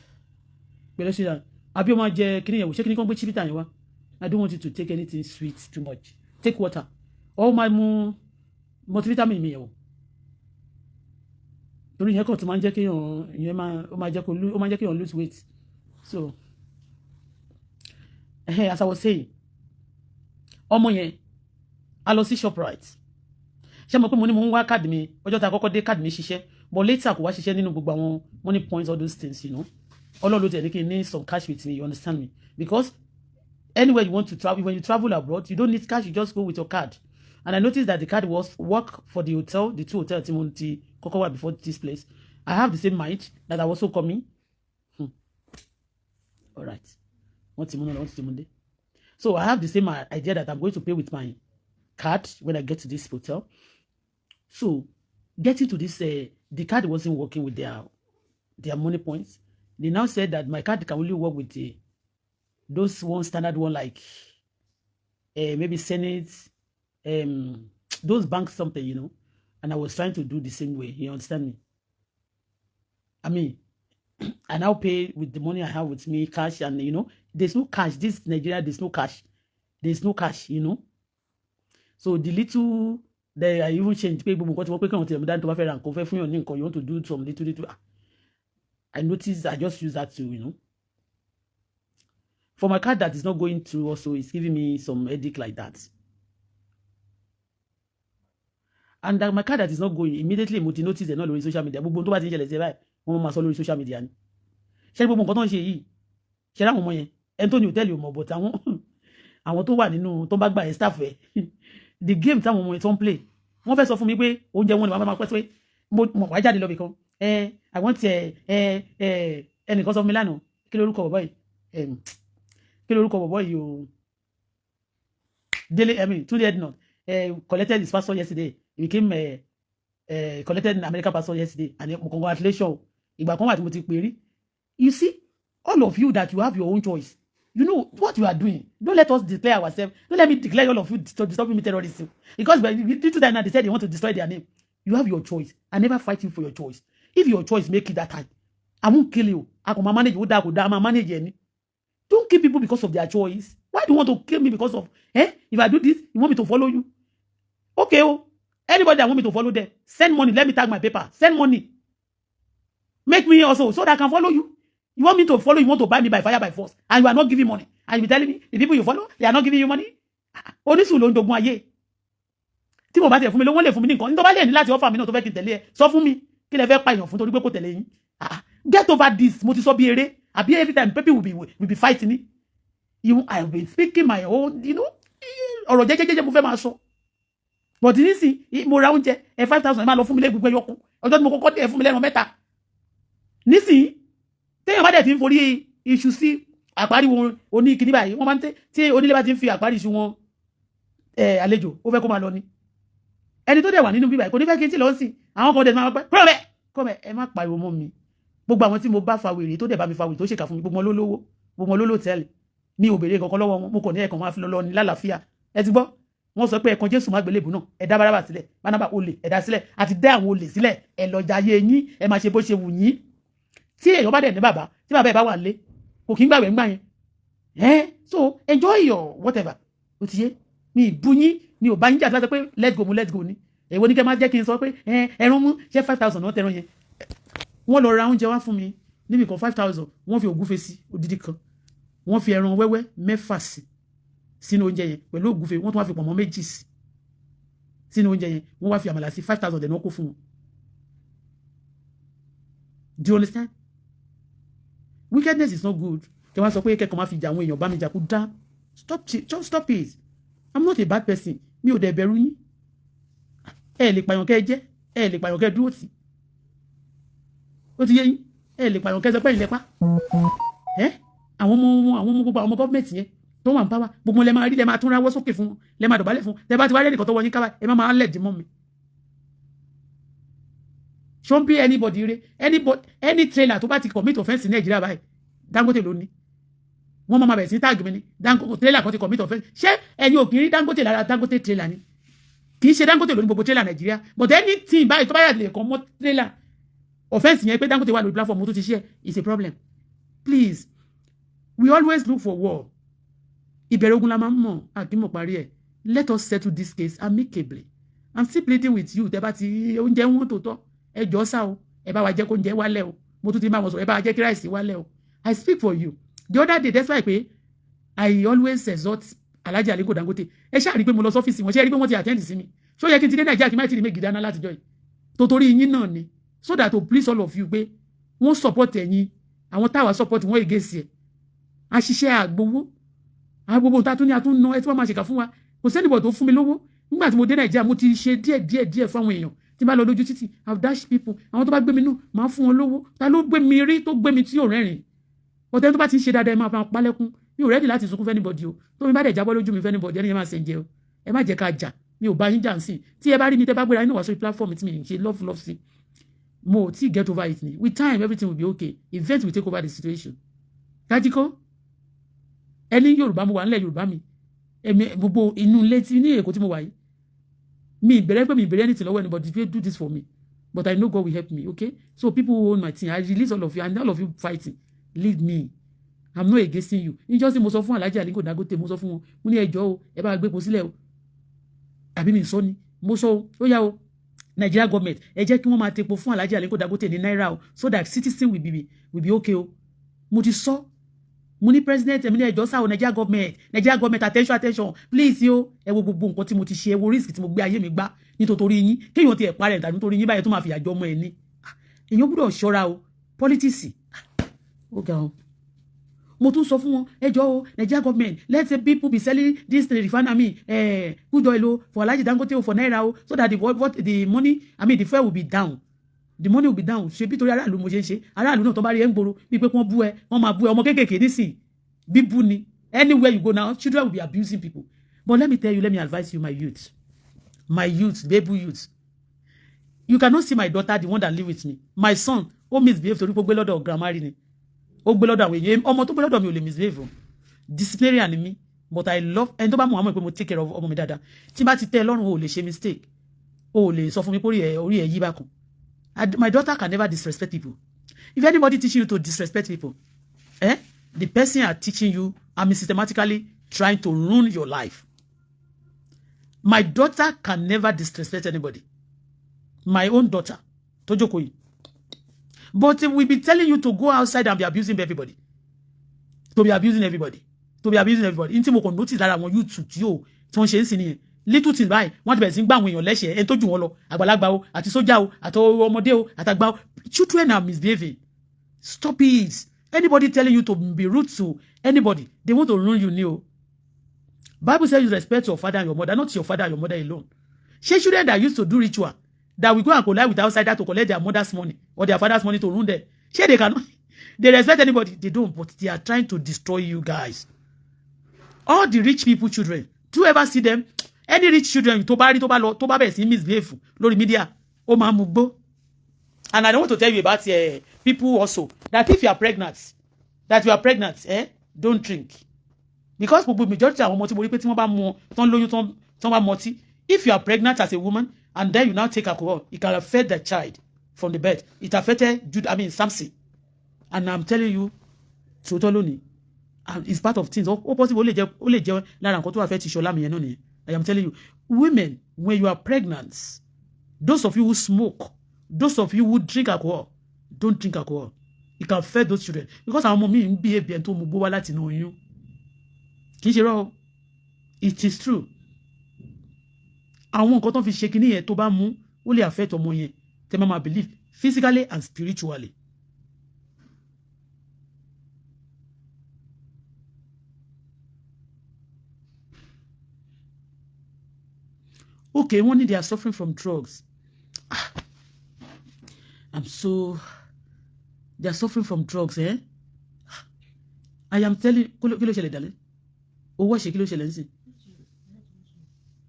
pẹ̀lẹ́ sí dáa. Àbí o máa jẹ kíní yẹn wò? Ṣé kíní kan gbé chivita yẹn wá? I don't want you to take anything sweet too much. Take water. Ọ máa mu multivitamin mi yẹn o, torí ìyẹn kàn tó máa ń jẹ́ kéèyàn, ìyẹn máa, ó máa jẹ́ kó, ó máa jẹ́ kéèyàn lose weight. So as I was saying, ọmọ yẹn, a lọ sí Shoprite. Ṣé mo pé mo ní mo ń wá káàdì mi? Ọjọ́ tá a kọ́kọ́ dé, káàdì mi ṣiṣẹ́, but later kò wá ṣiṣẹ́ nínú gbogbo àwọn money points, all those things. Ọlọ́run ló tẹ̀ ní kí n ní some cash with me, you understand me? Because anywhere you want to travel, when you travel abroad, you don't need cash, you just go with your card. And I noticed that the card was work for the hotel, the two hotels tí mo ti kọ́kọ́ wà before this place. I have the same mind that I was also coming. All right, wọ́n ti mú náà, wọ́n ti mú dé. So I have the same idea that I'm going to pay with my card when I get to this hotel. So getting to this, the card wasn't working with their money points. They now said that my card can only work with those one standard one, like maybe Senate, those banks, something. And I was trying to do the same way. You understand me? I mean, I now pay with the money I have with me, cash, and there's no cash. This Nigeria, there's no cash. There's no cash. So the little they I even change pé gbogbo nǹkan tí wọ́n pé káwọn tiẹ̀ mú dání, tó bá fẹ́ ra nǹkan, fẹ́ fún yàn ní nǹkan, you want to do some little little. I noticed I just use that to. For my card that is not going through also, it's giving me some headache like that. And that my card that is not going, immediately mo ti notice ẹ̀ náà lórí social media. Gbogbo tó bá ti ń ṣẹlẹ̀ sí ẹ báyìí, wọ́n máa sọ lórí social media ni. Ṣé gbogbo nǹkan tó ń ṣe yìí, ṣe láwọn ọmọ yẹn, ẹni tó ní hòtẹ́ẹ̀lì ò mọ̀, but àwọn tó wà nínú tó bá gbà yẹn, staff ẹ̀, the game táwọn ọmọ yẹn tó ń play, wọ́n fẹ́ sọ fún mi pé oúnjẹ wọn ni wọ́n máa pẹ́ pé mo mọ̀ wá jáde lọ bìkan. Ẹ I want ẹ ẹ ẹ ẹnìkan sọ fún mi lánàá, kí lórúkọ bọ̀bọ̀ yìí? Kí lórúkọ bọ̀bọ̀ yìí o? Dele, I mean Tunde Ednut, collected his passport yesterday. He became collected an American passport yesterday, and congratulations. Ìgbà kan wà tí mo ti pè rí. You see, all of you that you have your own choice, you know what you are doing. Don't let us declare ourselves. Don't let me declare all of you disturbing me terrorism, because due to that now, they said they want to destroy their name. You have your choice. I never fight you for your choice. If your choice make it that time, I won't kill you. I can manage. Ó dáa, kò dáa, máa manage ẹni. Don't kill people because of their choice. Why do you want to kill me because of, eh, if I do this, you want me to follow you? Okay oh, anybody that want me to follow them, send money. Let me tag my paper. Send money, make me also so that I can follow you. You want me to follow you, want to buy me by fire by force, and you are not giving money, and you be telling me the people you follow, they are not giving you money. Onísùn ló ń dogun ayé. Tí mo bá tiẹ̀ fún mi lówó, lè fún mi ní nǹkan. Nítorí bá lè ní láti offer mi náà tó fẹ́ kí n tẹ̀lé ẹ, sọ fún mi kí lẹ fẹ́ pa èèyàn fún torí pé kò tẹ̀lé yín. Get over this. Mo ti sọ bí eré àbí every time people will be fighting me. You, I have been speaking my own ọ̀rọ̀ jẹ́jẹ́jẹ́jẹ́ mo fẹ́ máa sọ, but nísìn mo ra oúnjẹ ẹ 5,000, ẹ máa lọ fún mi lẹ́gbẹ̀gbẹ̀ yọkun. Ọjọ́ tí mo kọ́kọ́ dé, ẹ fún mi lẹ́nu mẹ́ta. Nísìn téèyàn bá dẹ̀ ti ń forí iṣu sí àparí wọn oní kíní báyìí, wọ́n máa ń tẹ́ tí onílé bá ti ń fi àparí iṣu wọn àlejò, ó fẹ́ kó máa lọ ni. Ẹni tó dẹ̀ wà nínú bíbáyìí kò ní fẹ́ kí n tí lọ sí. Àwọn kan dẹ̀ máa pẹ́ kúrò bẹ́ẹ̀ kúrò bẹ́ẹ̀. Ẹ má pariwo mọ́ mi. Gbogbo àwọn tí mo bá fa wèrè, tó dẹ̀ bá mi fa wèrè, tó ṣèkà fún mi, gbogbo wọn ló lówó, gbogbo wọn ló lòtẹ́ẹ̀lì. Mi ò béèrè kankan lọ́wọ́ wọn. Mo kàn ní ẹ̀kan máa fi lọ ní lálàáfíà. Ẹ ti gbọ́, wọ́n sọ pé ẹ̀kan Jésù má gbélébùú náà. Ẹ dá Bárábà sílẹ̀, Bánábà olè, ẹ dá sílẹ̀, àti dá àwọn olè sílẹ̀. Ẹ lọ jayé yín, ẹ máa ṣe bó ṣe wù yín. Tí èèyàn bá dẹ̀ ní bàbá, tí bàbá ẹ̀ bá wà lé, kò kí ń gbàgbé ńgbà yẹn ẹ. So enjoy your whatever. Ó ti yé mi. Ìbú yín, mi ò bá yín jà. Tí wọ́n sọ pé let's go, mu let's go ni. Èwo ní kẹ́ máa jẹ́ kí n sọ pé ẹran mú ṣé 5,000 náà tẹran yẹn? Wọ́n lọ ra oúnjẹ wá fún mi níbi kan, 5,000. Wọ́n fi ògúnfe sí odidi kan, wọ́n fi ẹran wẹ́wẹ́ mẹ́fà sí sínú oúnjẹ yẹn pẹ̀lú ògúnfe, wọ́n tún wá fi pọ̀nmọ́ méjì sí sínú oúnjẹ yẹn, wọ́n wá fi àmàlà sí. 5,000 dẹ̀ náà kó fún wọn. Do you understand? Wickedness is not good. Kí wọ́n sọ pé kẹ́kọ̀ọ́ máa fi jà àwọn èèyàn, bá mi jà, kó dá. Stop, just stop it. I'm not a bad person. Mi ò dẹ̀ bẹ̀rù yín. Ẹ lè pààyàn kẹ́ ẹ jẹ́, ẹ lè pààyàn kẹ́ ẹ dúró tì. Ó ti yé yín? Ẹ lè pààyàn kẹ́ ẹ sọ pé ìlẹ́pà ẹ. Àwọn ọmọ wọn, àwọn ọmọ, gbogbo àwọn ọmọ gọ́ọ̀mẹ̀ntì yẹn tó wà ń bá wa, gbogbo lẹ máa rí, lẹ máa tún ráwọ́ sókè fún wọn, lẹ máa dọ̀bálẹ̀ fún. Tẹ bá ti wá rí ẹnìkan tó wọ yín kábà, ẹ má máa lẹ̀ dì mọ́ mi. Ṣó ń bí anybody re? Anybody, any trailer tó bá ti commit offence ní Nàìjíríà báyìí, Dangote ló ní. Wọ́n máa bẹ̀rẹ̀ sí tag mi ní Dangote trailer kan ti commit offence. Ṣé ẹ̀yin ò kì í rí Dangote lára Dangote trailer ni? Kì í ṣe Dangote ló ní gbogbo trailer Nàìjíríà, but anything báyìí tó bá yà lè kàn mọ́ trailer offence yẹn pé Dangote wà lórí platform tó ti ṣe is a problem. Please, we always look for war. Ìbẹ̀rẹ̀ ogun la máa ń mọ̀, àkímọ̀ parí ẹ̀. Let us settle this case amicably. I'm still pleading with you. Tẹ́ bá ti oúnjẹ wọn tó tọ́, ẹ jọ sá o, ẹ bá wa jẹ́ kó oúnjẹ wálẹ̀ o. Mo tún ti máa wọn sọ, ẹ bá wa jẹ́ kí rice wálẹ̀ o. I speak for you. The other day, that's why pé I always exhort Alhaji Aliko Dangote. Ẹ ṣáà rí i pé mo lọ sọ́fíìsì wọn, ṣé ẹ rí i pé wọ́n ti attend sí mi? Ṣó yẹ kí n ti dé Nàìjíríà kí n má ti rí méjì dáná látijọ́ yìí? Torí yín náà ni, so that to please all of you pé wọ́n support ẹ̀yin, àwọn táwa support wọ́n against ẹ̀. Àṣìṣe àgbowó àgbowó tá a tún ní a tún ná ẹ tí wọ́n máa ṣèkà fún wa. Kò sẹ́nìbọ̀ tó fún mi lówó nígbà tí mo dé Nàìjíríà. Mo ti ṣe díẹ̀ díẹ̀ díẹ̀ fún àwọn èèyàn. Tí n bá lọ lójú títì, I've dash people. Àwọn tó bá gbé mi nù, máa fún wọn lówó. Ta ló gbé mi rí tó gbé mi tí ò rẹ́rìn? Ọ̀tẹ́ tó bá ti ń ṣe dáadáa, ẹ máa fa palẹ́kún. Mi ò ready láti sunkún fún anybody o. Tó mi bá dẹ̀ jábọ́ lójú mi fún anybody, ẹni yẹn máa ṣe ń jẹ o. Ẹ má jẹ́ ká jà. Mi ò bá yín jà ń sìn. Tí ẹ bá rí mi, tẹ́ bá gbéra inú wá sórí platform tí mi ń ṣe love love sí, mo ò tí get over it ni. With time, everything will be okay. Event will take over the situation. Kájíkó ẹni Yorùbá, mo wà nílẹ̀ Yorùbá mi. Ẹ̀mí gbogbo inú ilé tí ní Èkó tí mo wà yìí, mi ìbẹ̀rẹ̀ pé mi ìbẹ̀rẹ̀ anything lọ́wọ́ anybody pé do this for me, but I know God will help me. Okay, so people who own my thing, I release all of you, and all of you fighting, leave me. I'm not against you. Níjọ́ sí mo sọ fún Alhaji Aliko Dangote, mo sọ fún wọn, mo ní ẹjọ́ o, ẹ bá gbé epo sílẹ̀ o. Àbí mi sọ ni? Mo sọ o. Ó yá o, Nigeria government, ẹ jẹ́ kí wọ́n máa tepo fún Alhaji Aliko Dangote ní náírà o, so that citizen will be okay o. Mo ti sọ, mo ní president, ẹ̀mí ní ẹjọ́ sáà o. Nigeria government, Nigeria government, attention, attention please o. Ẹ wo gbogbo nǹkan tí mo ti ṣe, ẹ wo risk tí mo gbé ayé mi gbá nítorí yín. Kéèyàn ti ẹ̀ parẹ́ tàbí nítorí yín báyìí tó máa fìyà jọ ọmọ ẹ̀ ní. Èèyàn gbọ́dọ̀ ṣọ́ra o. Politics, ó ga o. Mo tún sọ fún wọn, ẹjọ́ o, Nigeria government, let the people be selling this refinery crude oil o for Alhaji Dangote o for naira o, so that the what the money, I mean, the fuel will be down, the money will be down. Ṣe bí torí aráàlú mo ṣe ń ṣe. Aráàlú náà tó bá rí ẹ ń gbòòrò bíi pé wọ́n bú ẹ, wọ́n máa bú ẹ. Ọmọ kéékèèké nísìn, bíbú ni. Anywhere you go now, children will be abusing people. But let me tell you, let me advise you, my youth, my youth, baby youth. You cannot see my daughter, the one that live with me. My son, ó misbehave torí pé ó gbé lọ́dọ̀ grandma rí ni, ó gbé lọ́dọ̀ àwọn èèyàn. Ọmọ tó gbé lọ́dọ̀ mi ò lè misbehave o. Disciplinarian ni mi, but I love ẹni tó bá mọ̀, àmọ́ pé mo take care of ọmọ mi dáadáa. Tí bá ti tẹ́ ẹ lọ́rùn, o ò lè ṣe mistake, o ò lè sọ fún mi pé orí ẹ yí bákan. My daughter can never disrespect people. If anybody teaching you to disrespect people, eh, the person are teaching you, I mean, systematically trying to ruin your life. My daughter can never disrespect anybody, my own daughter tó jókòó yìí. But we be telling you to go outside and be abusing everybody, to be abusing everybody, to be abusing everybody. N tí mo kàn notice lára àwọn YouTube tí yóò tí wọ́n ṣe ń sìn nìyẹn. Little thing báyìí, wọ́n ti bẹ̀rẹ̀ sí ń gbá àwọn èèyàn lẹ́sẹ̀, ẹni tó jù wọ́n lọ, àgbàlagbà o, àti sójà o, àti ọmọdé o, àtàgbà o. Children are misbehaving. Stop it. Anybody telling you to be rude to anybody, they want to ruin you ni o. Bible says you respect your father and your mother, not your father and your mother alone. Ṣé children that used to do ritual, that will go and collide with outsider to collect their mother's money or their father's money to ruin them, ṣé they cannot, they respect anybody? They don't. But they are trying to destroy you guys. All the rich people children, do you ever see them? Any rich children tó bá rí, tó bá lọ, tó bá bẹ̀rẹ̀ sí misbehave lórí media, ó máa mú gbó. And I don't want to tell you about people also, that if you are pregnant, that you are pregnant, eh, don't drink, because gbogbo majority àwọn ọmọ tí mo rí pé tí wọ́n bá mu tán lóyún, tán bá mọtí. If you are pregnant as a woman and then you now take alcohol, it can affect the child from the birth. It affected Jude, I mean Samson. And I'm telling you, tòótọ́ lónìí, and it's part of things. Ó possible, ó lè jẹ́ lára nǹkan tó affect Ṣọlá mi yẹn náà nìyẹn. I am telling you, women, when you are pregnant, those of you who smoke, those of you who drink alcohol, don't drink alcohol. It can affect those children, because àwọn ọmọ mi ń bí ebi ẹni tó mu gbó wá láti inú oyún. Kì í ṣe rọ, it is true. Àwọn nǹkan tó fi ṣe kinní yẹn, tó bá mú, ó lè affect ọmọ yẹn. Tẹ́ máa ma believe, physically and spiritually. Okay, wọ́n ní they are suffering from drugs. Ah, I'm so, they are suffering from drugs, eh? I am telling. Kí ló ṣẹlẹ̀ dàlẹ́ owó ṣe? Kí ló ṣẹlẹ̀ nísìn?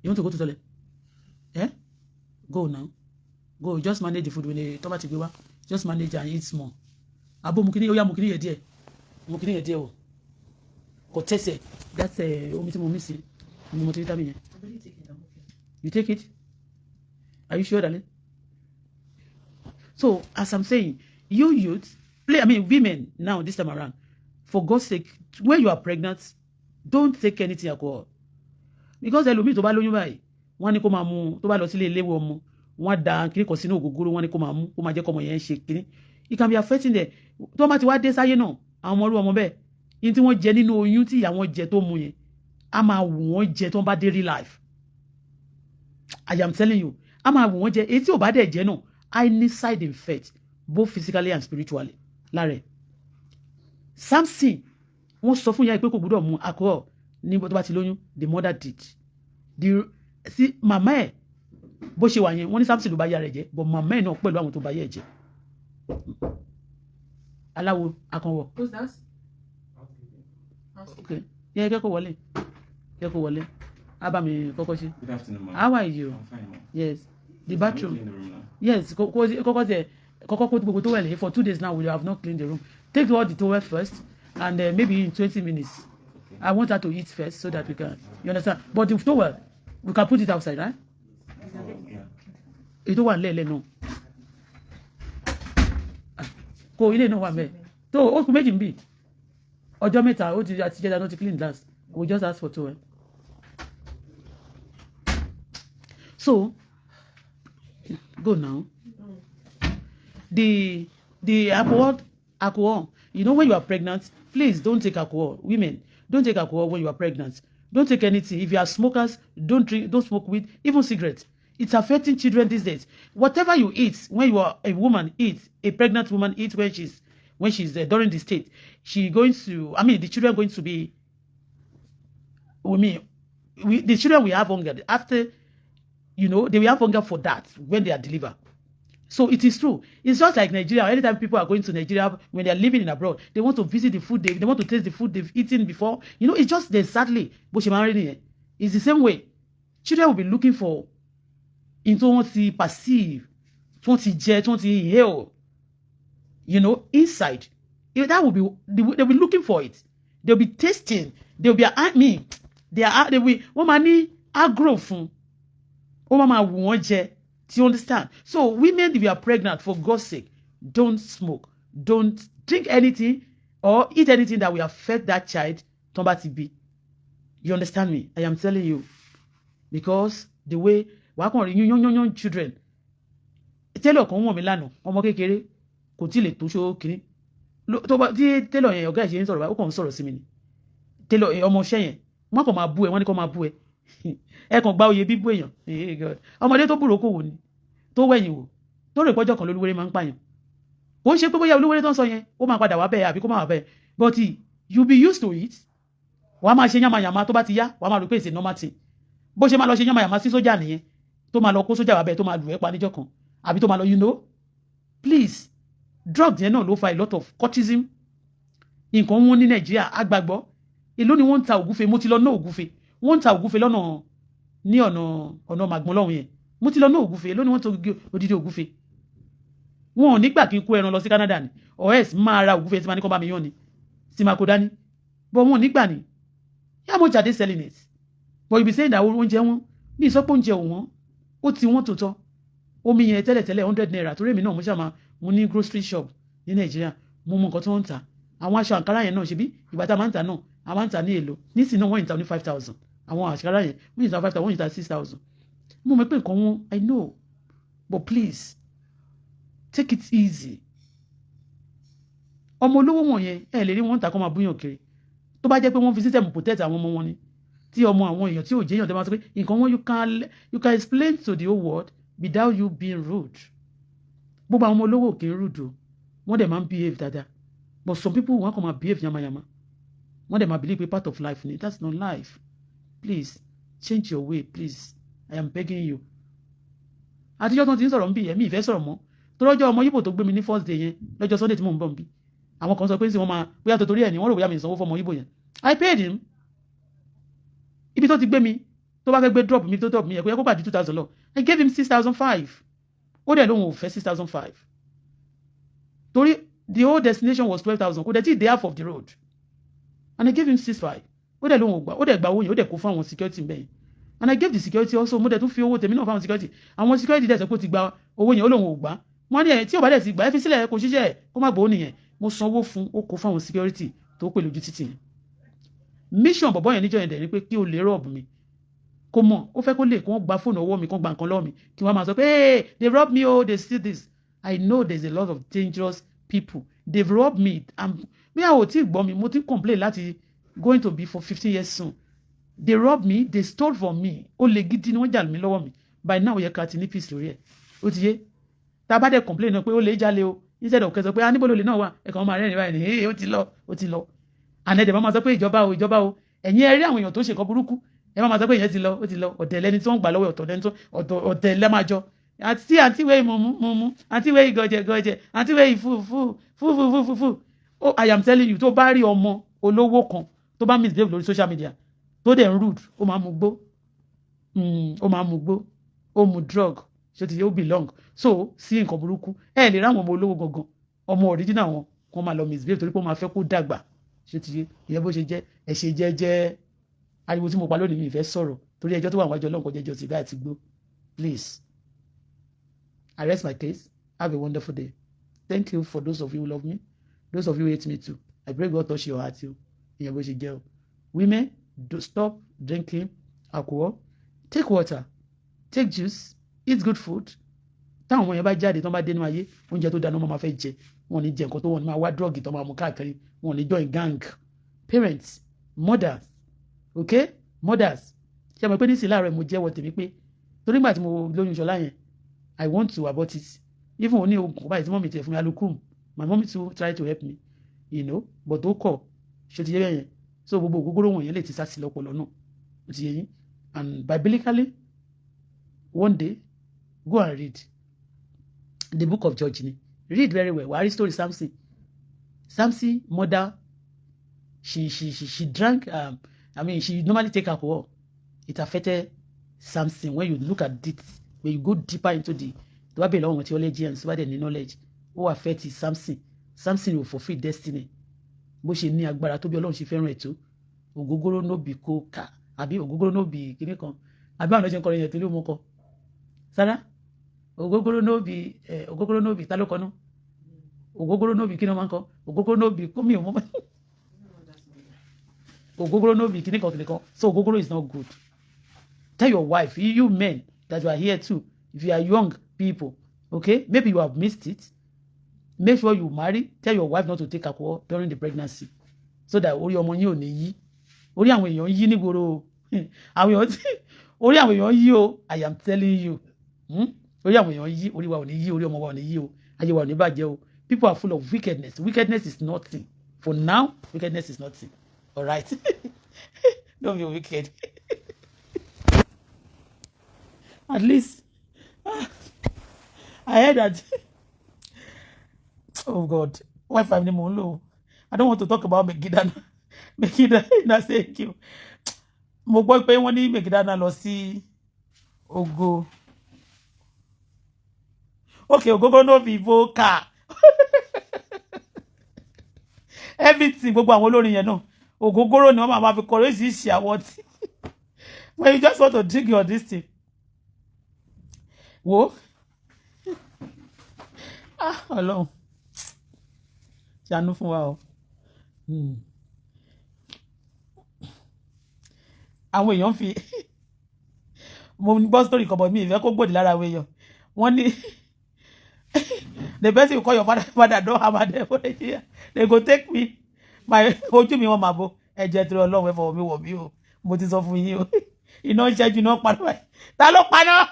You want to go to toilet? Eh, go now, go. Just manage the food when they tó bá ti gbé wá. Just manage and eat small. Abo mu kíní, ó yá, mu kíní yẹn díẹ̀, mu kíní yẹn díẹ̀ o. Kò tẹ̀sẹ̀. That's omi tí mo mí sí ni mo ti vitamin yẹn. You take it? Are you sure, darling? So as I'm saying, you youth play, I mean women now this time around, for God's sake, when you are pregnant, don't take anything alcohol. Because ẹlòmíì tó bá lóyún báyìí, wọ́n ní kó máa mu. Tó bá lọ sílé iléèwé ọmọ, wọ́n á da kíní kan sínú ògógóró, wọ́n ní kó máa mú, kó máa jẹ́ kọ́mọ yẹn ṣe kíní. It can be affecting them. Tó bá ti wá dé sáyé náà, àwọn ọmọ orú ọmọ bẹ́ẹ̀ yín tí wọ́n jẹ nínú oyún, tí ìyá wọn jẹ tó mu yẹn, á máa wù wọ́n jẹ tó ń bá dé real life. I am telling you, á máa wù wọ́n jẹ. Èyí tí ò bá dẹ̀ jẹ́ náà, I need side effect both physically and spiritually lára ẹ̀. Samson, wọ́n sọ fún ìyá yìí pé kò gbúdọ̀ mu alcohol ní tó bá ti lóyún. The mother did the sí màmá ẹ̀ bó ṣe wà yẹn. Wọ́n ní Samson ló bá yá rẹ̀ jẹ́, but màmá ẹ̀ náà pẹ̀lú àwọn tó bá yẹ ẹ̀ jẹ́, aláwo akànwọ̀. Who's that? Ok, yẹ kẹ́kọ̀ọ́ wọlé, kẹ́kọ̀ọ́ wọlé, á bá mi kọ́kọ́ ṣe. Good afternoon, ma'am. How are you? I'm fine, ma'am. Yes, the Can we bathroom. clean the room now? Yes, kọ́kọ́ tẹ kọ́kọ́ kó gbogbo towel for 2 days now. We have not cleaned the room. Take all the towel first and maybe in 20 minutes. Okay. I want her to eat first so that we can, you understand? But the towel, we can put it outside, right? Oh, yeah. Èyí tó wà nílẹ̀ náà. Ah, kó ilé náà wà mẹ́ẹ̀ tó ó kù méjì ń bì. Ọjọ́ 3 ó ti àti jẹ́ta náà ti clean last. We just ask for towel. So go now. The alcohol, you know, when you are pregnant, please don't take alcohol. Women, don't take alcohol when you are pregnant. Don't take anything. If you are smokers, don't drink, don't smoke weed, even cigarette. It's affecting children these days. Whatever you eat when you are a woman, eat, a pregnant woman eat when she's during the state, she going to, I mean, the children going to be, we mean, the children will have hunger after, they will have hunger for that when they are delivered. So it is true. It's just like Nigeria. Anytime people are going to Nigeria, when they are living in abroad, they want to visit the food, they want to taste the food they've eaten before. It's just exactly bó ṣe máa ń rí nìyẹn. It's the same way. Children will be looking for into wọ́n ti perceive, tí wọ́n ti jẹ, tí wọ́n ti inhale, inside. That will be, they will be looking for it. They'll be tasting. They'll be, I mean, they are, they will, wọ́n máa ní agro fún. Ó máa máa wù wọ́n jẹ. Do you understand? So women, if you are pregnant, for God's sake, don't smoke, don't drink anything or eat anything that will affect that child tó bá ti bí. You understand me? I am telling you. Because the way wàá kàn rí young young young children. Tailor kan wọ̀n mí lánàá, ọmọ kékeré kò tí ì lè tó ṣó kínní. Tó bá tí tailor yẹn, ọ̀gá ẹ̀ ṣe ń sọ̀rọ̀ báyìí, ó kàn ń sọ̀rọ̀ sí mi ni. Tailor ọmọọṣẹ́ yẹn, wọ́n kàn máa bú ẹ, wọ́n ní kó máa bú ẹ. Ẹ kàn gba oyè bíbú èèyàn. Eh, God. Ọmọdé tó búrò kò wò ni, tó wẹ̀yìn wò, tó rò pọ́jọ́ kan lólúwéré máa ń pààyàn. Kò ń ṣe pé bóyá olúwéré tó ń sọ yẹn ó máa padà wá bẹ́ẹ̀ àbí kó má wá bẹ́ẹ̀, but you be used to it. Wàá máa ṣe yánmayànmá. Tó bá ti yá, wàá máa rò pé it's a normal thing. Bó ṣe máa lọ ṣe yánmayànmá sí sójà nìyẹn, tó máa lọ kó sójà wá bẹ́ẹ̀, tó máa lù ẹ́ pa níjọ́ kan, àbí tó máa lọ, please, drug yẹn náà ló fa a lot of cultism. Nǹkan wọn ní Nàìjíríà, àgbàgbọ́ èló ni wọ́n ń ta ògúfe? Mo ti lọ ná ògúfe. Wọ́n ń ta ògúfe lọ́nà ní ọ̀nà màgbọ́n lọ́hùn yẹn. Mo ti lọ ná ògúfe. Èló ni wọ́n ń ta odidi ògúfe? Wọn ò nígbà kí n kó ẹran lọ sí Canada ni, or else máa ra ògúfe tí máa ní kó bá mi yán ni tí máa kó dání, but wọn ò nígbà ni. How much are they selling it? But you be saying that oúnjẹ wọn, bí ìsọpọ̀ oúnjẹ wọn, ó ti wọ́n tó tọ́. Omi yẹn tẹ́lẹ̀tẹ́lẹ̀ 100 naira, torí èmi náà mo ṣàmà mo ní grocery shop ní Nàìjíríà, mo mọ nǹkan tí wọ́n ń tà. Àwọn aṣọ àǹkárá yẹn náà, ṣe bí ìgbà tá a máa ń tà náà, a máa ń tà ní èlò. Nísìnyí náà, wọ́n ń tà ní 5,000. Àwọn àǹkárá yẹn, wọ́n ń tà 5,000, wọ́n ń tà 6,000. Mo mọ̀ pé nǹkan wọn, I know, but please take it easy. Ọmọ olówó wọ̀nyẹn, ẹ lè rí wọn ta kó máa búyàn kiri. Tó bá jẹ́ pé wọ́n fi system protect àwọn ọmọ wọn ni, tí ọmọ àwọn èèyàn tí ò jẹ́yàn tó máa sọ pé nǹkan wọn, you can explain to the whole world without you being rude. Gbogbo àwọn ọmọ olówó kì í rude o. Wọ́n dẹ̀ máa ń behave dáadáa, but some people, wọ́n kàn máa behave yamayama. Wọ́n dẹ̀ máa believe pé part of life ni. That's not life. Please change your way, please. I am begging you. Àtijọ́ tó ti ń sọ̀rọ̀ ń bì, ẹ̀mí ìfẹ́ sọ̀rọ̀ mọ́ tọ́lọ́jọ́ ọmọ Yíbò tó gbé mi ní first day yẹn lọ́jọ́ Sunday tí mò ń bọ̀ ń bí. Àwọn kan sọ pé sí wọ́n máa bóyá tó torí ẹ̀ ní wọ́n rò bóyá mi ìsanwó fọmọ Yíbò yẹn. I paid him. Ibi tó ti gbé mi, tó bá fẹ́ gbé drop mi, tó drop mi yẹ kó yẹ kó gbà ju 2,000 lọ. I gave him 6,500. Ó dẹ̀ lóun ò fẹ́ 6,500, torí the whole destination was 12,000, kò dẹ̀ tí ì dé half of the road, and I gave him 6,500. Ó dẹ̀ lóun ò gbà. Ó dẹ̀ gba owó yẹn, ó dẹ̀ kó fún àwọn security bẹ́ẹ̀, and I gave the security also. Mo dẹ̀ tún fi owó tèmi náà fáwọn security. Àwọn security dẹ̀ sọ pé ó ti gba owó yẹn, ó lóun ò gbà. Wọ́n ní ẹ̀ tí ò bá dẹ̀ ti gbà, ẹ fi sílẹ̀, kò ṣiṣẹ́, kó má gbowó nìyẹn. Mo sanwó fún, ó kó fáwọn security tó pè lójú títì yẹn. Mission bọ̀bọ̀ yẹn níjọ́ yẹn dẹ̀ ni pé kí o lè rob mi. Kò mọ̀, ó fẹ́ kó lè kó gba fóònù ọwọ́ mi, kó gba nǹkan lọ́wọ́ mi, kí wọ́n máa sọ pé, "Hey, they rob me oh, they steal this." I know there's a lot of dangerous people. They rob me. Bí àwọn ò tí ì gbọ́ mi, mo ti complain láti going to be for 15 years soon. They rob me, they stole from me. Ó lè gidi ni wọ́n jà mí lọ́wọ́ mi. By now, ó yẹ ká ti ní peace lórí ẹ̀. Ó ti yé. Tá a bá dẹ̀ complain náà pé ó lè jalè o, instead of kẹsàn pé a níbo ló lè náà wà, ẹ̀kan máa rẹ́rìn báyìí ní, "Hey, ó ti lọ, ó ti lọ." Àná ẹ̀dẹ̀ máa sọ pé ìjọba o, ìjọba o. Ẹ̀yin ẹ rí àwọn èèyàn tó ṣe nǹkan burúkú, ẹ máa sọ pé ìyẹn ti lọ, ó ti lọ. Ọ̀tẹ̀ lẹni tí wọ́n gbà lọ́wọ́, ọ̀tọ̀ lẹni tó ọ̀tọ̀, ọ̀tẹ̀ lẹ́májọ. Àti àǹtí wẹ́yì mùmú mùmú, àǹtí wẹ́yì gọ̀jẹ̀ gọ̀jẹ̀, àǹtí wẹ́yì fù fù fù fù fù fù fù. Oh, I am telling you, tó bá rí ọmọ olówó kan tó bá misbehave lórí social media, tó dẹ̀ ń rude, ó máa mu gbó, ó máa mu gbó, ó mu drug. Ṣé ti yẹ? Ó belong so sí nǹkan burúkú. Ẹ lè ráwọn ọmọ olówó gangan, ọmọ original wọn, kó máa lọ misbehave torí pé ó máa fẹ́ kó dàgbà. Ṣé ti yé? Ìyẹn bó ṣe jẹ́. Ẹ ṣe jẹ́jẹ́. Ariwo tí mo pa lónìí, mi ì fẹ́ sọ̀rọ̀ torí ẹjọ́ tó wà wájú Ọlọ́run kò jẹ́jọ́ sìgá àti gbó. Please, I rest my case. Have a wonderful day. Thank you for those of you who love me, those of you who hate me too. I pray God touch your heart too. Ìyẹn bó ṣe jẹ́ o. Women, do stop drinking alcohol. Take water, take juice, eat good food. Táwọn ọmọ yẹn bá jáde, tó bá dénú ayé, oúnjẹ tó dáná wọn máa fẹ́ jẹ. Wọn ò ní jẹ nǹkan tó wọn ní máa wá drug tó máa mú káàkiri. Wọn ò ní join gang. Parents, mothers, okay, mothers, ṣé mo pé nísìnyí láàárọ̀ mo jẹ́wọ́ tèmi pé torí nígbà tí mo lóyún Ṣọlá yẹn, I want to abort it. Even oní oògùn báyìí tí mummy tiẹ̀ fún mi, alukum, my mommy too try to help me, but ó kọ̀. Ṣé ti yé bẹ́ẹ̀ yẹn? So gbogbo ògógóró wọ̀nyẹn lè ti sá sí lọ́pọlọ náà. Ó ti yé yín? And biblically, one day, go and read the book of Judge ni. Read very well. Wàá rí story Samson. Samson mother, she drank, I mean, she normally take alcohol. It affected Samson. When you look at it, when you go deeper into the, tó bá bẹ̀rẹ̀ lọ́wọ́ wọn theologians, tó bá dẹ̀ ní knowledge, ó affect Samson. Samson ò fulfill destiny. Bó ṣe ní agbára tó, bí Ọlọ́run ṣe fẹ́ràn ẹ̀ tó, ògógóró no be coca, àbí ògógóró no be kíní kan, àbí àwọn ọ̀nà ṣe ń kọrin yẹn tó ló mú kọ sára, ògógóró no be ẹ, ògógóró no be, ta ló kọ náà? Ògógóró no be, kí ni wọ́n máa ń kọ? Ògógóró no be kómi ò mọ́, ògógóró no be kíní kan kíní kan. So ògógóró is not good. Tell your wife. You men that you are here too, if you are young people, okay, maybe you have missed it, make sure you marry, tell your wife not to take alcohol during the pregnancy so that orí ọmọ yín ò ní yí. Orí àwọn èèyàn yí nígboro, àwọn èèyàn tí orí àwọn èèyàn yí o. I am telling you, Orí àwọn èèyàn yí, orí wa ò ní yí, orí ọmọ wa ò ní yí o, ayé wa ò ní bàjẹ́ o. People are full of wickedness. Wickedness is nothing for now. Wickedness is nothing. All right, don't be wicked. At least I heard that, oh God, Wi-Fi ni mò ń lò. I don't want to talk about Megidana. Megidana, thank you. Mo gbọ́ pé wọ́n ní Megidana lọ sí Ogo. Okay, Ogogo no be vocal. Everything, gbogbo àwọn olórin yẹn náà, ògógóró ni wọ́n máa fi kọ oríṣiríṣi àwọn tí when you just want to drink your this thing. Wo, ah, Ọlọ́run ṣàánú fún wa o. Àwọn èèyàn fi, mo gbọ́ story kan bọ̀, mi ìfẹ́ kó gbòdì lára àwọn èèyàn. Wọ́n ní the person you call your father, father don hammer them for Nigeria. They go take me, my ojú mi, wọ́n máa bo ẹ̀jẹ̀ torí Ọlọ́run. Ẹ fọwọ́ mi wọ̀ mí o. Mo ti sọ fún yín o. Iná ń ṣẹ́jú, iná paná báyìí. Ta ló paná?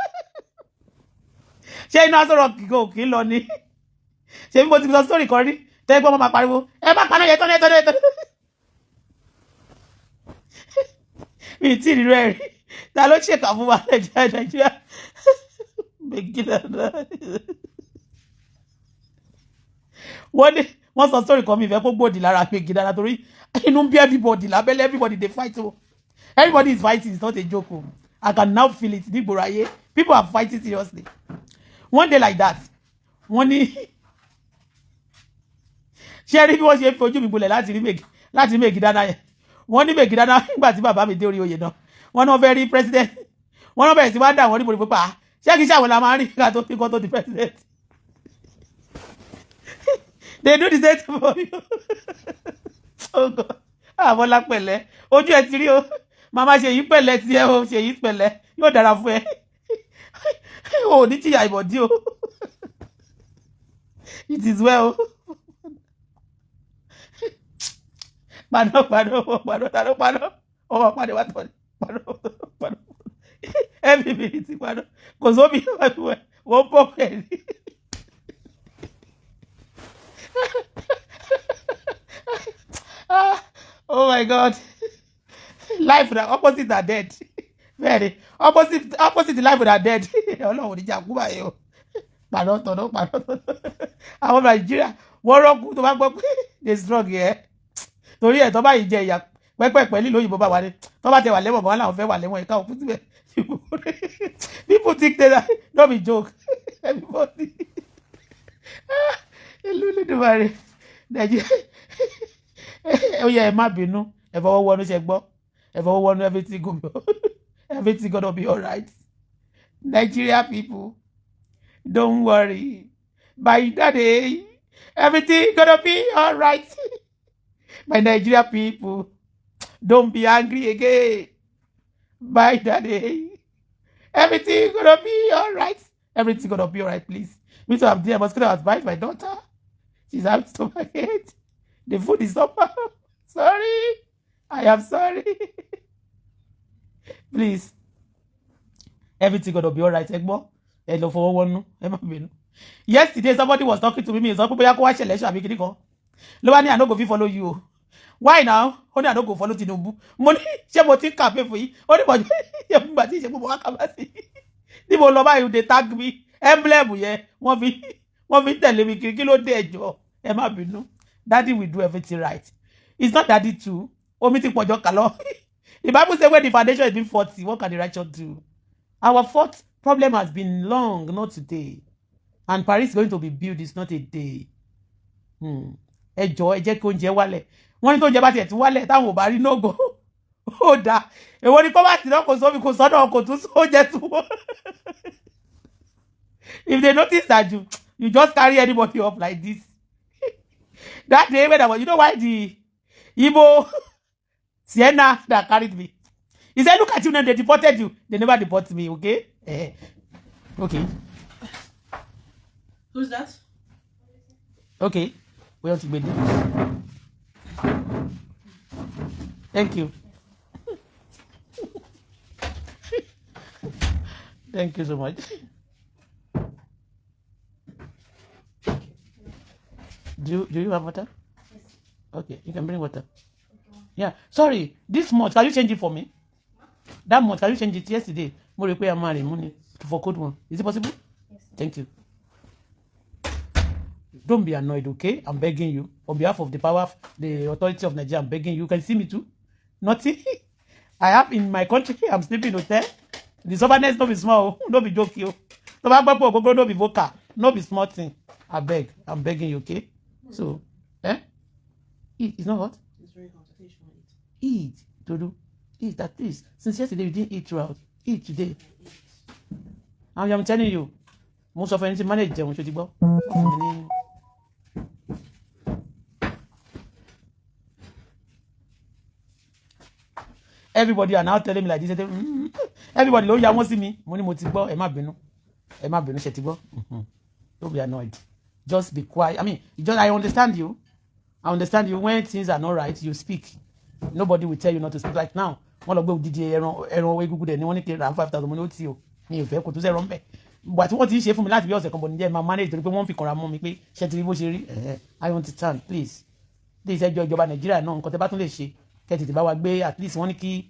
Ṣé iná sọ̀rọ̀ kìkọ́ kì í lọ ni? Ṣé bí mo ti sọ story kan rí tẹ́gbọ́n máa pariwo, "Ẹ má paná yẹn tán yẹn tán yẹn tán." Mi ì tí ì rí rẹ̀ rí. Ta ló ṣèkà fún wa? Nàìjíríà, Nàìjíríà méjìlá náà. Wọ́n ní wọ́n sọ story kan, mi ìfẹ́ kó gbòdì lára méjì dára torí inú bí everybody lábẹ́lẹ̀. Everybody dey fight o. Everybody is fighting. It's not a joke o. I can now feel it nígboro ayé. People are fighting seriously. One day like that, wọ́n ní, ṣé rí bí wọ́n ṣe fi ojú mi gbolẹ̀ láti rí méjì dáná yẹn? Wọ́n ní méjì dáná, nígbà tí bàbá mi dé orí oyè náà, wọ́n náà fẹ́ rí president. Wọ́n náà bẹ̀rẹ̀ sí wá dà wọ́n níbo ní pípa. Ṣé kìí ṣàwọn la máa ń rí ká tó kó tó di president? They do the same thing for you. Oh God, àwọn lápẹ̀lẹ́ ojú ẹ ti rí o. Màmá Ṣèyí, pẹ̀lẹ́ tiẹ̀ o. Ṣèyí, pẹ̀lẹ́, yóò dára fún ẹ o. Ò ní jìyà ìbọ̀dí o. It is well. Paná, paná, paná, paná, paná, ọmọ paná wà tọ́ paná, paná every minute, paná. Kò sómi, wọ́n pọ̀ pẹ̀lú. Ah, oh my God, life na opposite na dead. Bẹ́ẹ̀ni, opposite, opposite, life na dead. Ọlọ́run ò ní jà kú báyìí o. Paná tọ̀nà, paná tọ̀nà. Àwọn Nàìjíríà wọ́n rọ́ọ̀kú tó bá gbọ́ pé they strong yẹ torí ẹ̀ tó bá yìí jẹ ìyà pẹ́pẹ́pẹ́ nílùú òyìnbó bá wà ní tó bá tẹ wà lẹ́wọ̀n gan, làwọn fẹ́ wà lẹ́wọ̀n, ìka òkú síbẹ̀. People think they no be joke, everybody. Ìlú Olódùmarè Nàìjíríà, ó yẹ. Ẹ má bínú, ẹ fọwọ́ wọnú, ṣe gbọ́? Ẹ fọwọ́ wọnú. Everything gonna be alright. Nigeria people, don't worry. By that day, everything gonna be alright. My Nigeria people, don't be angry again. By that day, everything gonna be alright. Everything gonna be alright, please. Me too, I'm there. I was gonna advise my daughter. She's having stomachache. The food is not. Sorry. I am sorry. Please. Everything gonna be alright. Ẹ gbọ́. Ẹ lọ fọwọ́ wọnú. Ẹ má bínú. Yesterday, somebody was talking to me. Mi sọ pé bóyá kó wá ṣẹlẹ̀ ṣàbí kíní kan. Ló bá ní, "I no go fit follow you o." Why now? Ó ní, "I no go follow Tinubu." Mo ní, ṣé mo ti ń kàpé fún yín? Ó ní bọ̀dọ̀ ṣé mo gbà tí ìṣe gbogbo wa kà bá sí. Ní mo lọ báyìí, they tag me, emblem yẹn, wọ́n fi tẹ̀lé mi kiri. Kí ló dé? Ẹjọ́, ẹ má bínú. Daddy will do everything right. It's not daddy too. Omi ti pọ̀jọ́ kà lọ. The Bible say when the foundation is been faulty, what can the righteous do? Our fourth problem has been long, not today. And Paris is going to be built, it's not a day. Ẹ jọ̀ọ́, ẹ jẹ́ kí oúnjẹ wálẹ̀. Wọ́n ní tó oúnjẹ bá tiẹ̀ tún wálẹ̀, táwọn ò bá rí nógò, ó dáa. Èwo ni kó bá tì náà, kò sómi, kò sọ́nà, kò tún sóúnjẹ tún wọ́n. If they notice that you just carry anybody up like this. That day when I was, you know why the Igbo Sienna that carried me, he said, "Look at you now, they deported you." They never deport me, okay? Eh. Okay. Who's that? Okay. We want to be there. Thank you. Thank you so much. Do you have water? Okay, you can bring water. Yeah. Sorry, this month, can you change it for me? That month, can you change it yesterday? Mo rò pé a máa rìn mú ni for cold one. Is it possible? Yes. Thank you. Don't be annoyed, okay? I'm begging you. On behalf of the power, the authority of Nigeria, I'm begging you. You can see me too. Nothing. I have in my country, I'm sleeping in hotel. The stubbornness no be small, no be joke yo. Tó bá gbọ́ pé ògógóró no be vocal, no be small thing. I beg, I'm begging you, okay? So, eh? Eat, it's not hot? It's very hot. I think you should want to eat. Eat, Dodo. Eat at least. Since yesterday you didn't eat throughout. Eat today. I'm telling you. Mo sọ fún ẹni tí manage jẹun, ṣó ti gbọ́? Wọ́n fún mi ní. Everybody are now telling me like this. Everybody ló ń ya wọ́n sí mi. Mo ní mo ti gbọ́, ẹ má bínú. Ẹ má bínú, ṣe ti gbọ́? Mhm. Don't be annoyed. Just be quiet. I mean, just I understand you. I understand you. When things are not right, you speak. Nobody will tell you not to speak. Like now, wọ́n lọ gbé odidi ẹran egungun dẹ̀ ni wọ́n ní kí n ra 5,000. Mo ní ó tì o. Mi ò fẹ́, kò tó sẹ́ran bẹ́ẹ̀. Ìgbà tí wọ́n ti ń ṣe fún mi láti bí ọ̀sẹ̀ kan bọ̀ níjẹ́ máa manage torí pé wọ́n fi kanra mọ́ mi pé ṣé ti rí bó ṣe rí. I understand, please. Please, ẹjọ́ ìjọba Nàìjíríà náà, nǹkan tẹ́ bá tún lè ṣe, kẹ́ tètè bá wa gbé. At least wọ́n ní kí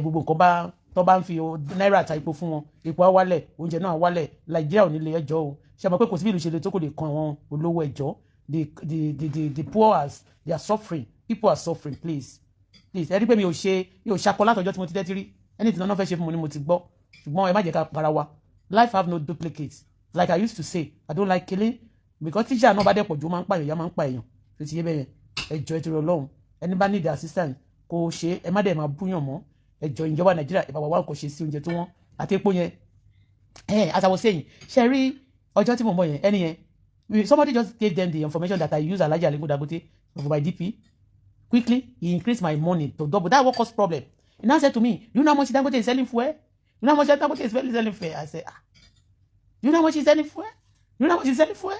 gbogbo nǹkan bá tó bá ń fi náírà ta epo fún wọn, epo á wálẹ̀, oúnjẹ náà á wálẹ̀, Nàìjíríà ò ní lè. Ẹjọ́ o, ṣe mọ̀ pé kò sí bí ìlú ṣe le tó, kò lè kan àwọn olówó. Ẹjọ́, the poor, as they are suffering, people are suffering. Please, please. Ẹ rí pé mi ò ṣe, mi ò ṣakọ látọjọ́ tí mo ti tẹ́tí rí. Ẹni tí náà fẹ́ ṣe fún mi ni mo ti gbọ́, ṣùgbọ́n ẹ má jẹ́ ká para wa. Life have no duplicate. Like I used to say, I don't like killing, because teacher náà bá dẹ̀ pọ̀ jù, ó máa ń pa èèyàn, ìyá máa ń pa èèyàn. Tó ti yé bẹ́ẹ̀ yẹn? Ẹ jọ̀ọ́, ẹ torí Ọlọ́run, ẹni bá need assistance kó ṣe, ẹ má dẹ̀ máa búyàn mọ́. Ẹ jọ̀ọ́, ìjọba Nàìjíríà, ẹ bá wa wá nǹkan ṣe sí oúnjẹ tó wọ́n àti epo yẹn. Ẹ as I was saying, ṣe rí ọjọ́ tí mo mọ̀ yẹn, ẹni yẹn, somebody just gave them the information that I use Alhaji Aliko Dangote for my DP. Quickly he increased my money to double. That what cause problem. He now said to me, "You know how much Dangote is selling fuel? You know how much Dangote is selling fuel?" I said, "Ah, you know how much he's selling fuel? You know how much he's selling fuel?"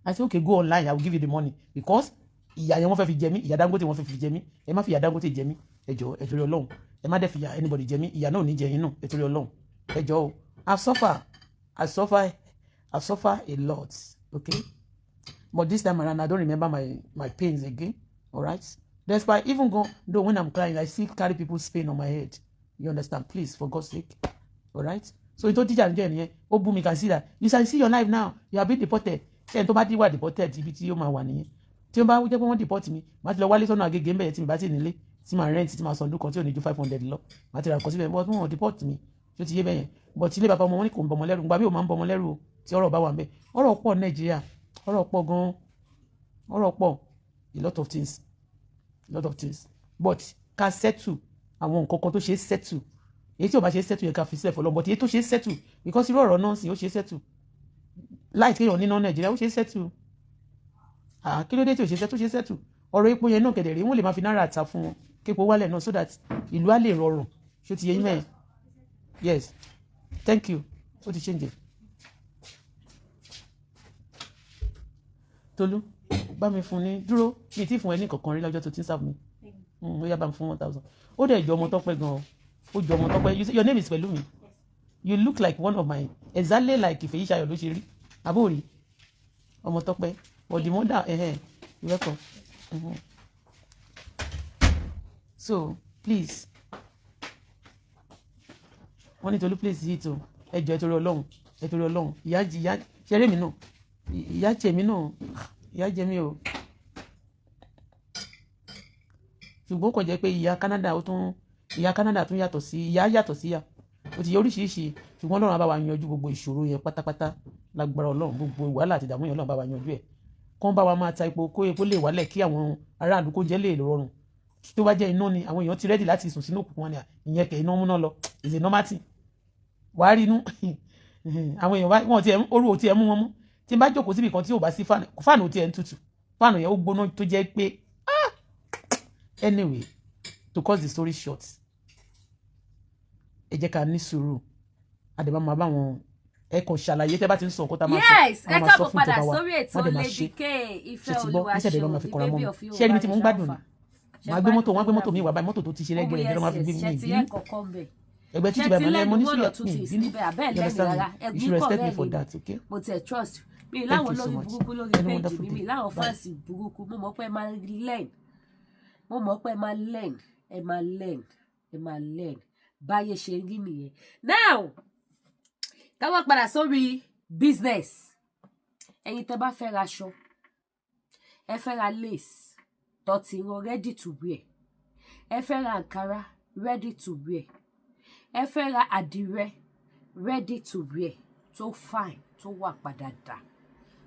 I said, "Okay, go online, I will give you the money," because ìyà yẹn wọ́n fẹ́ fi jẹ mí, ìyà Dangote wọ́n fẹ́ fi jẹ mí. Ẹ má fi ìyà Dangote jẹ mí, ẹ jọ̀ọ́, ẹ torí Ọlọ́run. Ẹ má dẹ̀ fi ìyà anybody jẹ mí. Ìyà náà ò ní jẹ yín náà, ẹ torí Ọlọ́run, ẹ jọ̀ọ́ o. I suffer, I suffer, I suffer a lot, okay? But this time around, I don't remember my pains again, all right? Despite even go though, when I'm crying, I still carry people's pain on my head. You understand? Please, for God's sake, all right? So ìtò tíjà níjọ́ nìyẹn. Ó bú mi. Can see that you can see your life now, you have been deported. Ṣé ẹni tó bá dé wà deported, ibi tí ó máa wà nìyẹn. Tí ó bá jẹ́ pé wọ́n deport mi, màá ti lọ wálé sọ́nà Agége ńbẹ̀yẹ tí mi bá ti nílé tí màá rent, tí màá san ọdún kan tí ò ní ju 500 lọ, màá ti ra nǹkan síbẹ̀. But wọ́n deport mi, tí ó ti yé bẹ́yẹn. But ilé bàbá ọmọ wọn ní kò ń bọmọ lẹ́rù. Gbà mí ò máa ń bọmọ lẹ́rù o. Tí ọ̀rọ̀ bá wà ńbẹ̀, ọ̀rọ̀ pọ̀. Nàìjíríà, ọ̀rọ̀ pọ̀ gan-an, ọ̀rọ̀ pọ̀. A lot of things, a lot of things. But ká settle àwọn nǹkan kan tó ṣe é settle. Èyí tí ò bá ṣe é settle yẹn, ká fi sílẹ̀ fọlọ́. But èyí tó ṣe é settle, because irú ọ̀rọ̀ náà sì ó ṣe é settle, láì kéèyàn níná Nàìjíríà, ó ṣe é settle. Ah, kí ló dé tí ò ṣe settle? Ṣe settle. Ọ̀rọ̀ epo yẹn náà kẹ̀dẹ̀ rí, wọ́n lè máa fi náírà ta fún wọn, képo wálẹ̀ náà, so that ìlú á lè rọrùn. Ṣó ti yé yín mẹ́rin? Yes, thank you. Ó ti change it. Tolú, bá mi fún ní. Dúró, mi ti fún ẹ ní kankan rí lọ́jọ́ tó ti ń sáfù mi. Ó yá, bá mi fún 1,000. Ó dẹ̀ jọ ọmọ Tọ́pẹ́ gan-an, ó jọ ọmọ Tọ́pẹ́. You say your name is Pẹ̀lúmi. You look like one of my, exactly like Ìfèyíṣayọ̀ ló ṣe rí. Àbórí ọmọ Tọ́pẹ́, but the mother, you welcome. So please, wọ́n ní Tolú, please yìí tó. Ẹ jọ̀ọ́, ẹ torí Ọlọ́run, ẹ torí Ọlọ́run. Ìyá ìyá ṣeré mi náà, ìyá jẹ mí náà, ìyá jẹ mí o. Ṣùgbọ́n kò jẹ́ pé ìyá Canada, ó tún ìyá Canada tún yàtọ̀ sí ìyá, yàtọ̀ sí ìyá. Ó ti yẹ oríṣiríṣi, ṣùgbọ́n Ọlọ́run á bá wa yanjú gbogbo ìṣòro yẹn pátápátá lágbára Ọlọ́run. Gbogbo wàhálà àti ìdààmú yẹn, Ọlọ́run bá wa yanjú ẹ̀. Kán bá wa máa ta epo, kó epo lè wálẹ̀, kí àwọn aráàlú kó jẹ́ lè rọrùn. Tó bá jẹ́ iná ni, àwọn èèyàn ti ready láti sùn sínú òkùnkùn wọn ni. Ìyẹn kẹ̀, iná múná lọ is a normal thing. Wàá rí inú àwọn èèyàn wọn tiẹ̀, orú ò tiẹ̀ mú wọn mú. Tí n bá jókòó síbi kan tí ò bá sí fan, fan ò tiẹ̀ ń tutù, fan yẹn ó gbóná tó jẹ́ pé, ah! Anyway, to cut the story short, ẹ jẹ́ ká ní sùúrù. Àdèmá máa bá wọn, ẹ kàn ṣàlàyé. Tẹ́ bá ti ń sọ nǹkan tá a máa sọ, Yes, ẹ àwọn máa sọ káàbọ̀ fún padà ìjọba wa, sórí ètò wọ́n dẹ̀ máa Lady ṣe. K Ìfẹ́ Ṣe ti gbọ́? Olúwa Níṣẹ́ ló máa fi ṣeun, kọra the mọ́ baby mi. of Ṣé ẹni tí mo ń Yorùbá. gbádùn ni? Màá gbé mọ́tò, wọ́n gbé mọ́tò mi wà báyìí, mọ́tò tó ti ṣe rẹ́gẹ̀rẹ́gẹ́ ló máa fi gbé mi. Ṣe ti ìbínú ẹ̀ kọ̀ọ̀kan bẹ̀? Ẹgbẹ́ Ṣé títí ti báyìí màá ní lẹ́nu mo ní one sílẹ̀ or two mi things ìbínú. níbẹ̀ abẹ́ You lẹ́nu understand rárá? me? You Ẹ̀gbin should kọ̀ respect me rẹ́ for ni. that, okay? Mo tiẹ̀ trust mi Thank láwọn you so lórí much. burúkú lórí Have a péjì wonderful mi day. láwọn Bye. fans burúkú. Mo mọ̀ pé ẹ máa learn, mo mọ̀ pé ẹ máa learn, ẹ máa learn, ẹ máa learn. Báyé ṣe rí nìyẹn. Now, ká wá padà sórí business. Ẹ̀yin tẹ́ bá fẹ́ ra aṣọ, ẹ fẹ́ ra lace tó ti rán ready to wear, ẹ fẹ́ ra ankara ready to wear, ẹ fẹ́ ra àdìrẹ ready to wear tó fine, tó wà padà dà,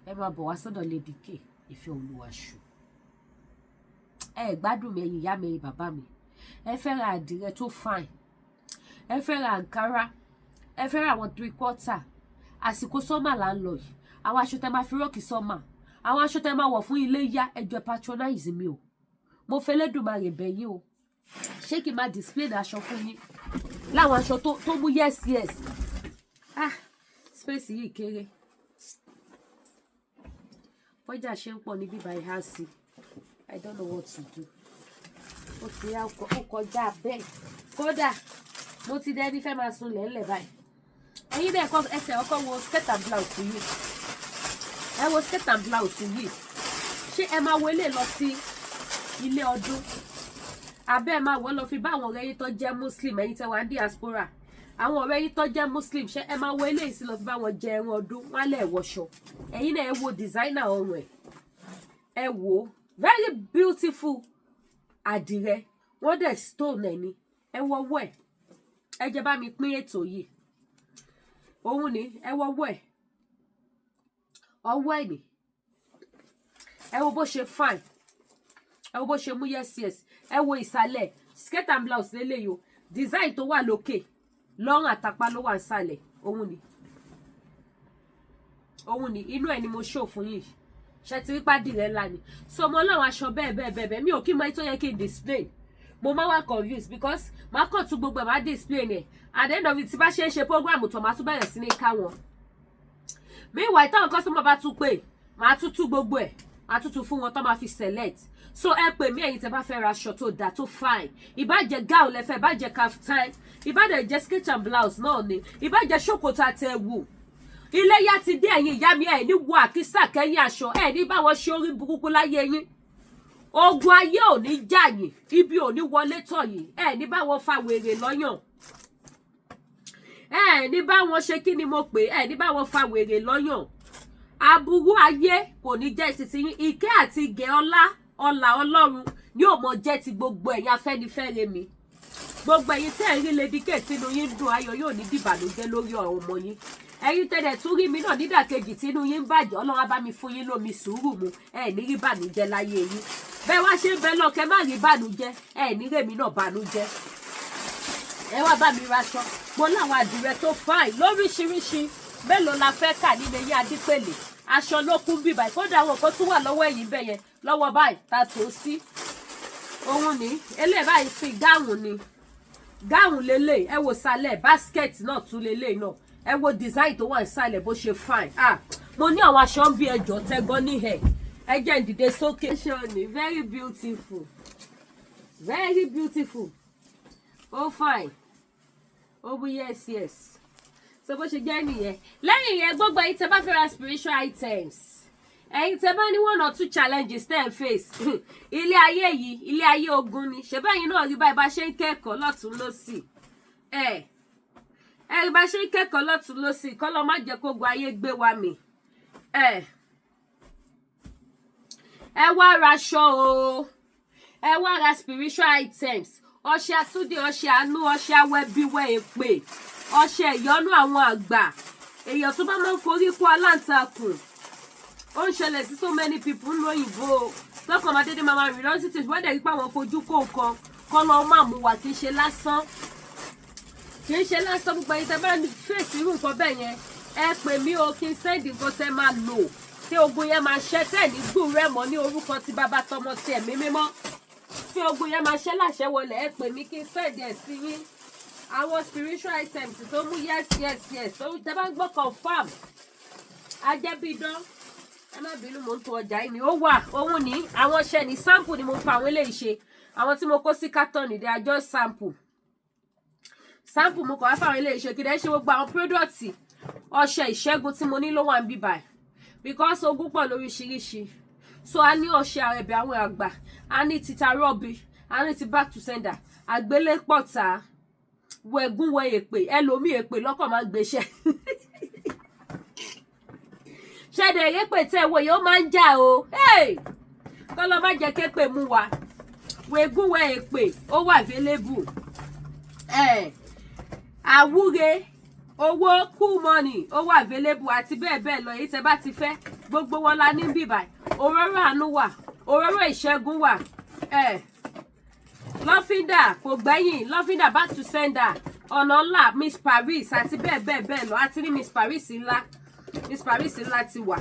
ẹ máa bọ̀ wá sọ́dọ̀ Lady K Ìfẹ́ Olúwaṣù. Ẹ gbádùn mi, ẹ̀yin ìyá mi, ẹ̀yin bàbá mi. Ẹ fẹ́ ra àdìrẹ tó fine, ẹ fẹ́ ra ankara, ẹ fẹ́ ra àwọn three quarter. Àsìkò summer là ń lọ yìí. Àwọn aṣọ tẹ máa fi rock summer, àwọn aṣọ tẹ máa wọ̀ fún ilé yá, ẹ jọ̀ọ́, patronize mi o. Mo fẹ́ lẹ́dùnmarè bẹ̀yìn o. Ṣé kí n máa display aṣọ fún yín, láwọn aṣọ tó mú? Yes, ah, space yìí kéré. Bọ́jà ṣe ń pọ̀ ní bíbá ìhá sí, I don't know what to do. Ó ti yá, ó kọjá bẹ́ẹ̀. Kódà mo ti dẹni fẹ́ máa sun lẹ́lẹ̀ báyìí. Ẹ̀yin náà kọ́ ẹsẹ̀ ọkọ̀. Wo skirt and blouse yìí, ẹ wo skirt and blouse yìí. Ṣé ẹ máa wo ilé lọ sí ilé ọdún, abẹ́ ẹ máa wọ́ lọ fi bá àwọn ọ̀rẹ́ yín tó jẹ́ Muslim? Ẹ̀yin tẹ́ wà ní diaspora, àwọn ọ̀rẹ́ yín tó jẹ́ Muslim, ṣé ẹ máa wọ eléyìí sí lọ fi bá wọn jẹ ẹran ọdún? Wọn lẹ̀ wọṣọ. Ẹ̀yin náà ẹ wo designer ọrùn ẹ̀, ẹ wò ó, very beautiful àdìrẹ. Wọ́n dẹ̀ stone ẹ̀ ni. Ẹ wọ́wọ́ ẹ̀. Ẹ jẹ́ bá mi pín ètò yìí. Òun ni, ẹ wọ́wọ́ ẹ̀, ọwọ́ ẹ̀ ni. Ẹ wo bó ṣe fine, ẹ wo bó ṣe mú. Yes, ẹ wo ìsàlẹ̀. Skirt and blouse lélẹ́yìí o. Design tó wà lókè lọ́rùn àtàpá ló wà nísàlẹ̀. Òun ni, òun ni. Inú ẹ̀ ni mo ṣò fún yìí. Ṣe ti rí pàdé rẹ̀ ńlá ni? So mo láwọn aṣọ bẹ́ẹ̀ bẹ́ẹ̀ bẹ́ẹ̀ bẹ́ẹ̀. Mi ò kí mọ tó yẹ kí n display. Mo Mo máa wá confused because màá kàn tún gbogbo ẹ̀, máa display ẹ̀. At the end of it, tí bá ṣe ń ṣe program tó, máa tún bẹ̀rẹ̀ sí ní ká wọn. Meanwhile, táwọn customer bá tún pè, màá tún tú gbogbo ẹ̀, màá tún tún fún wọn tó máa fi select. So ẹ pè mí, ẹ̀yin tẹ́ bá fẹ́ ra aṣọ tó dáa, tó fine. Ìbá jẹ́ gown lẹ́fẹ̀ẹ́, ìbá jẹ́ kaftan, ìbá dẹ̀ jẹ́ skirt and blouse náà ni, ìbá jẹ́ ṣòkòtò àtẹ̀wù. Iléyá ti dé, ẹ̀yin ìyá mi. Ẹ̀ ní wo àkísà kẹ́yìn aṣọ, ẹ̀ ní báwọn ṣe orí burúkú láyé yín. Ogun ayé ò ní jà yín, ibi ò ní wọlé tọ̀ yín. Ẹ̀ ní báwọn fa wèrè lọ́yàn, ẹ̀ ní báwọn ṣe, kí ni mo pè, ẹ̀ ní báwọn fa wèrè lọ́yàn. Aburú ayé kò ní jẹ́ titi yín. Ìkẹ́ àti ìgẹ̀, ọlá, ọlà Ọlọ́run yóò mọ jẹ́ ti gbogbo ẹ̀yin Afẹ́nifẹ́re mi, gbogbo ẹ̀yin tẹ́ ẹ̀ rí Lady K tínú yín dùn. Ayọ̀ yóò ní dìbànújẹ́ lórí ọ̀rọ̀ ọmọ yín. Ẹ̀yin tẹ́lẹ̀ tún rí mi náà nídàkejì tínú yín ń bàjẹ́, Ọlọ́run á bá mi fún yín lómi sùúrù mu. Ẹ̀ ní rí bànújẹ́ láyé yín. Bẹ́ẹ̀ wá ṣe ń bẹ lọ, kẹ́ má rí bànújẹ́, ẹ̀ ní rèmi náà bànújẹ́. Ẹ wá bá mi raṣọ. Mo láwọn àdìrẹ tó fine lóríṣiríṣi. Mélòó la fẹ́ kà nínú eyín adípèlè? Aṣọ ló kún bí báyìí. Kódà àwọn kan tún wà lọ́wọ́ ẹ̀yìn bẹ́ẹ̀ yẹn lọ́wọ́ báyìí ta tó sí òun ní eléyìí báyìí sí. Gown ni, gown lélẹ̀. Ẹ wo sálẹ̀, basket náà tún lélẹ̀ náà. Ẹ wo design tó wà nísàlẹ̀, bó ṣe fine. Ah, mo ní àwọn aṣọ ń bí ẹjọ́ tẹ́gọ́ ní ẹ̀. Ẹ jẹ́ ń dìde sókè. Aṣọ ni, very beautiful, very beautiful. Ó fine, ó bú. Yes, so bó ṣe jẹ́ nìyẹn. Lẹ́yìn yẹn, gbogbo ẹ̀yin tẹ́ bá fẹ́ ra spiritual items, ẹ̀yin tẹ́ bá ní one or two challenges tẹ́ ẹ̀ face, ilé ayé yìí, ilé ayé ogun ni. Ṣé bẹ́yìn náà rí báyìí, bá ṣe ń kẹ́kọ̀ọ́ lọ́tún lọ́sì, ẹ̀ ẹ rí bá ṣe ń kẹ́kọ̀ọ́ lọ́tún lọ́sì, kọ́ lọ́ má jẹ́ kógun ayé gbé wa mì. Ẹ wá raṣọ o, ẹ wá ra spiritual items: ọṣẹ àtúndì, ọṣẹ àánú, ọṣẹ awẹbíwẹ èpè, ọṣẹ ìyọ́nú àwọn àgbà. Èèyàn tó bá máa ń forí kó aláǹtakùn, ó ń ṣẹlẹ̀ sí so many people ń lo òyìnbó o, lọ́kàn máa dédé máa rìn lọ sí tìṣú, wọ́n dẹ̀ rí pé àwọn fojú kó nǹkan kọ́ lọ́ máa mú wa. Kì í ṣe lásán, kì í ṣe lásán. Gbogbo ẹ̀yin tẹ́ bá ń fèsì irú nǹkan bẹ́ẹ̀ yẹn, ẹ pè mí o, kí n send nǹkan tẹ́ máa lò tí ogun yẹn máa ṣẹ́, tẹ́ ní gbúrẹ́ mọ́, ní orúkọ ti Bàbá, tọmọ, ti Ẹ̀mí Mímọ́, tí ogun yẹn máa ṣẹ́ láṣẹ wọlé. Ẹ pè mí kí n send ẹ̀ sí yín. Àwọn spiritual items tó mú yes, tó tẹ́ bá ń gbọ́ confam, ajẹ́bíidán. Ẹ má bínú, mò ń to ọjà yìí ni. Ó wà, òun ní àwọn ọṣẹ ní sample ni mo fa àwọn eléyìí ṣe. Àwọn tí mo kó sí carton ní, they are just sample, sample mo kàn wá fáwọn eléyìí ṣe. Kí dẹ́ ṣe gbogbo àwọn product ọṣẹ ìṣẹ́gun tí mo ní ló wà ń bí báyìí, because ogun pọ̀ lóríṣiríṣi. So a ní ọṣẹ ẹ̀bẹ̀ àwọn àgbà, a ní títa rọ́ọ̀bì, a ní ti back to sender, àgbélépọ̀tà, wẹ̀gún, wẹ èpè. Ẹlòmíì, èpè lọ́kàn máa ń gbéṣẹ́ ṣẹ̀dẹ̀. Èpè tẹ́ ẹ wò yìí, ó máa ń jà o. Kọ́lọ́ má jẹ́ képè mú wa. Wẹ̀gún, wẹ èpè, ó wà available. Àwúre owó, cool money, ó wà available, àti bẹ́ẹ̀ bẹ́ẹ̀ lọ. Èyí tẹ́ bá ti fẹ́, gbogbo wọn la ní bíbà. Òróró àánú wà, òróró ìṣẹ́gun wà, lọ́fíńdà kò gbẹ́yìn, lọ́fíńdà back to sender, ọ̀nà ńlá, Miss Paris, àti bẹ́ẹ̀ bẹ́ẹ̀ bẹ́ẹ̀ lọ. Àti ní Miss Paris ńlá, Miss Paris ńlá ti wà,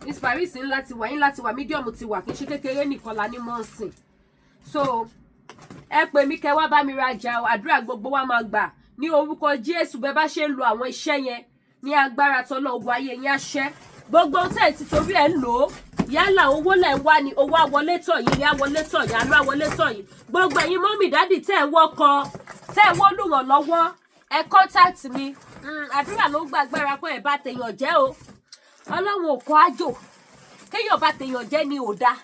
Miss Paris ńlá ti wà, ńlá ti wà, medium ti wà. Kì í ṣe kékeré nìkan la ní mọ́ọ̀sìn. So ẹ pè mí, kẹ́ wá bá mi rajà o. Àdúrà gbogbo wa máa gbà ní orúkọ Jésù. Bẹ́ẹ̀ bá ṣe ń lo àwọn iṣẹ́ yẹn, ní agbára tọ́lọ́, ogun ayé yín á ṣẹ́. Gbogbo ohun tẹ́ ẹ̀ ti torí ẹ̀ ń lò ó, yálà owó lẹ̀ ń wá ni, owó àwọlé tọ̀ yín, ní àwọlé tọ̀ yín, àánú àwọlé tọ̀ yín. Gbogbo ẹ̀yin mummy, daddy tẹ́ ẹ̀ wọ́kọ, tẹ́ ẹ̀ wọ́n lùrànlọ́wọ́, ẹ contact mi. Àdúrà ló ń gbàgbára pé ẹ̀ bá tèèyàn jẹ́ o. Ọlọ́run ò kọ́ àjò kéèyàn bá tèèyàn jẹ́ ni ò dáa,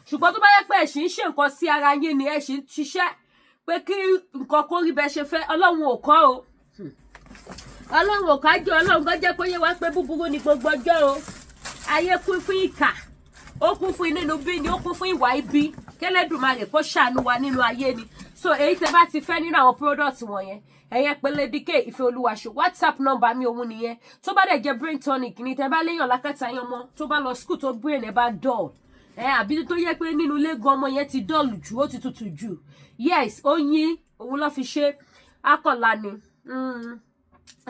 ṣùgbọ́n tó bá yẹ pé ẹ̀ sì ń ṣe nǹkan sí ara yín ni, ẹ̀ sì ń ṣiṣẹ́ pé kí nǹkan kó rí bẹ́ẹ̀ ṣe fẹ́, Ọlọ́run ò kọ́ o. Ọlọ́run ò kájọ. Ọlọ́run gan jẹ́ kó yé wa pé búburú ni gbogbo ọjọ́ o. Ayé kún fún ìkà, ó kún fún inú bí ni, ó kún fún ìwà ibi. Kẹlẹ́dùmarè kó ṣàánú wa nínú ayé ni. So èyí tẹ́ bá ti fẹ́ nínú àwọn product wọ̀nyẹn, ẹ̀yẹn pé Lady K Ìfẹ́ Olúwaṣọ. WhatsApp number mi òun nìyẹn. Tó bá dẹ̀ jẹ́ brain tonic ni, tẹ́ bá léèyàn lákàtà yẹn, ọmọ tó bá lọ school tó brain ẹ̀ bá dull ẹ, àbí tó yẹ pé nínú ilé gan ọmọ yẹn ti dull jù, ó ti tutù jù, yes, oyin òun ló fi ṣe akọ̀la ni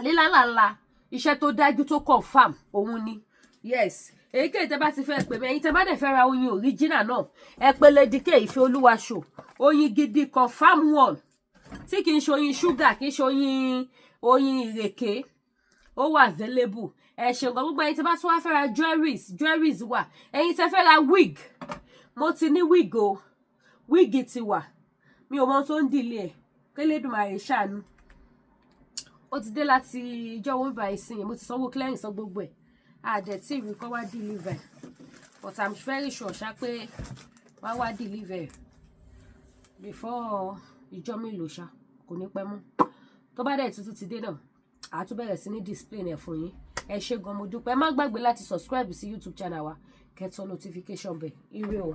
lílàlàlà. Iṣẹ́ tó dájú, tó confam, òun ni. Yes, èyíkéyìí tẹ́ bá ti fẹ́ pè mí. Ẹ̀yin tẹ́ bá dẹ̀ fẹ́ ra oyin original náà, ẹ pè Lady K Ìfẹ́ Olúwaṣọ. Oyin gidi, confirm one, tí kì í ṣe oyin ṣúgà, kì í ṣe oyin ìrèké, ó wà available. Ẹ ṣeun gan. Gbogbo ẹ̀yin tí bá tún wá fẹ́ ra jewelries, jewelries wà. Ẹ̀yin tẹ́ fẹ́ ra wig, mo ti ní wig o, wig ti wà. Mi ò mọ ohun tó ń dìlé ẹ̀, kélédùmarè ṣàánú. Ó ti dé láti ìjọ wọn bá ìsìn. Mo ti sanwó clearing, san gbogbo ẹ̀, àdẹ̀ tí ìrì kọ́ wá deliver, but I'm very sure ṣá pé wá wá deliver before ìjọ mélòó ṣá, kò ní pẹ́ mọ́. Tó bá dẹ̀ tuntun ti dé náà, àá tún bẹ̀rẹ̀ sí ní display ẹ̀ fún yín. Ẹ ṣé gan, mo dúpẹ́. Ẹ má gbàgbé láti subscribe sí YouTube channel wa, kẹ́ tẹ notification bell. Ire o.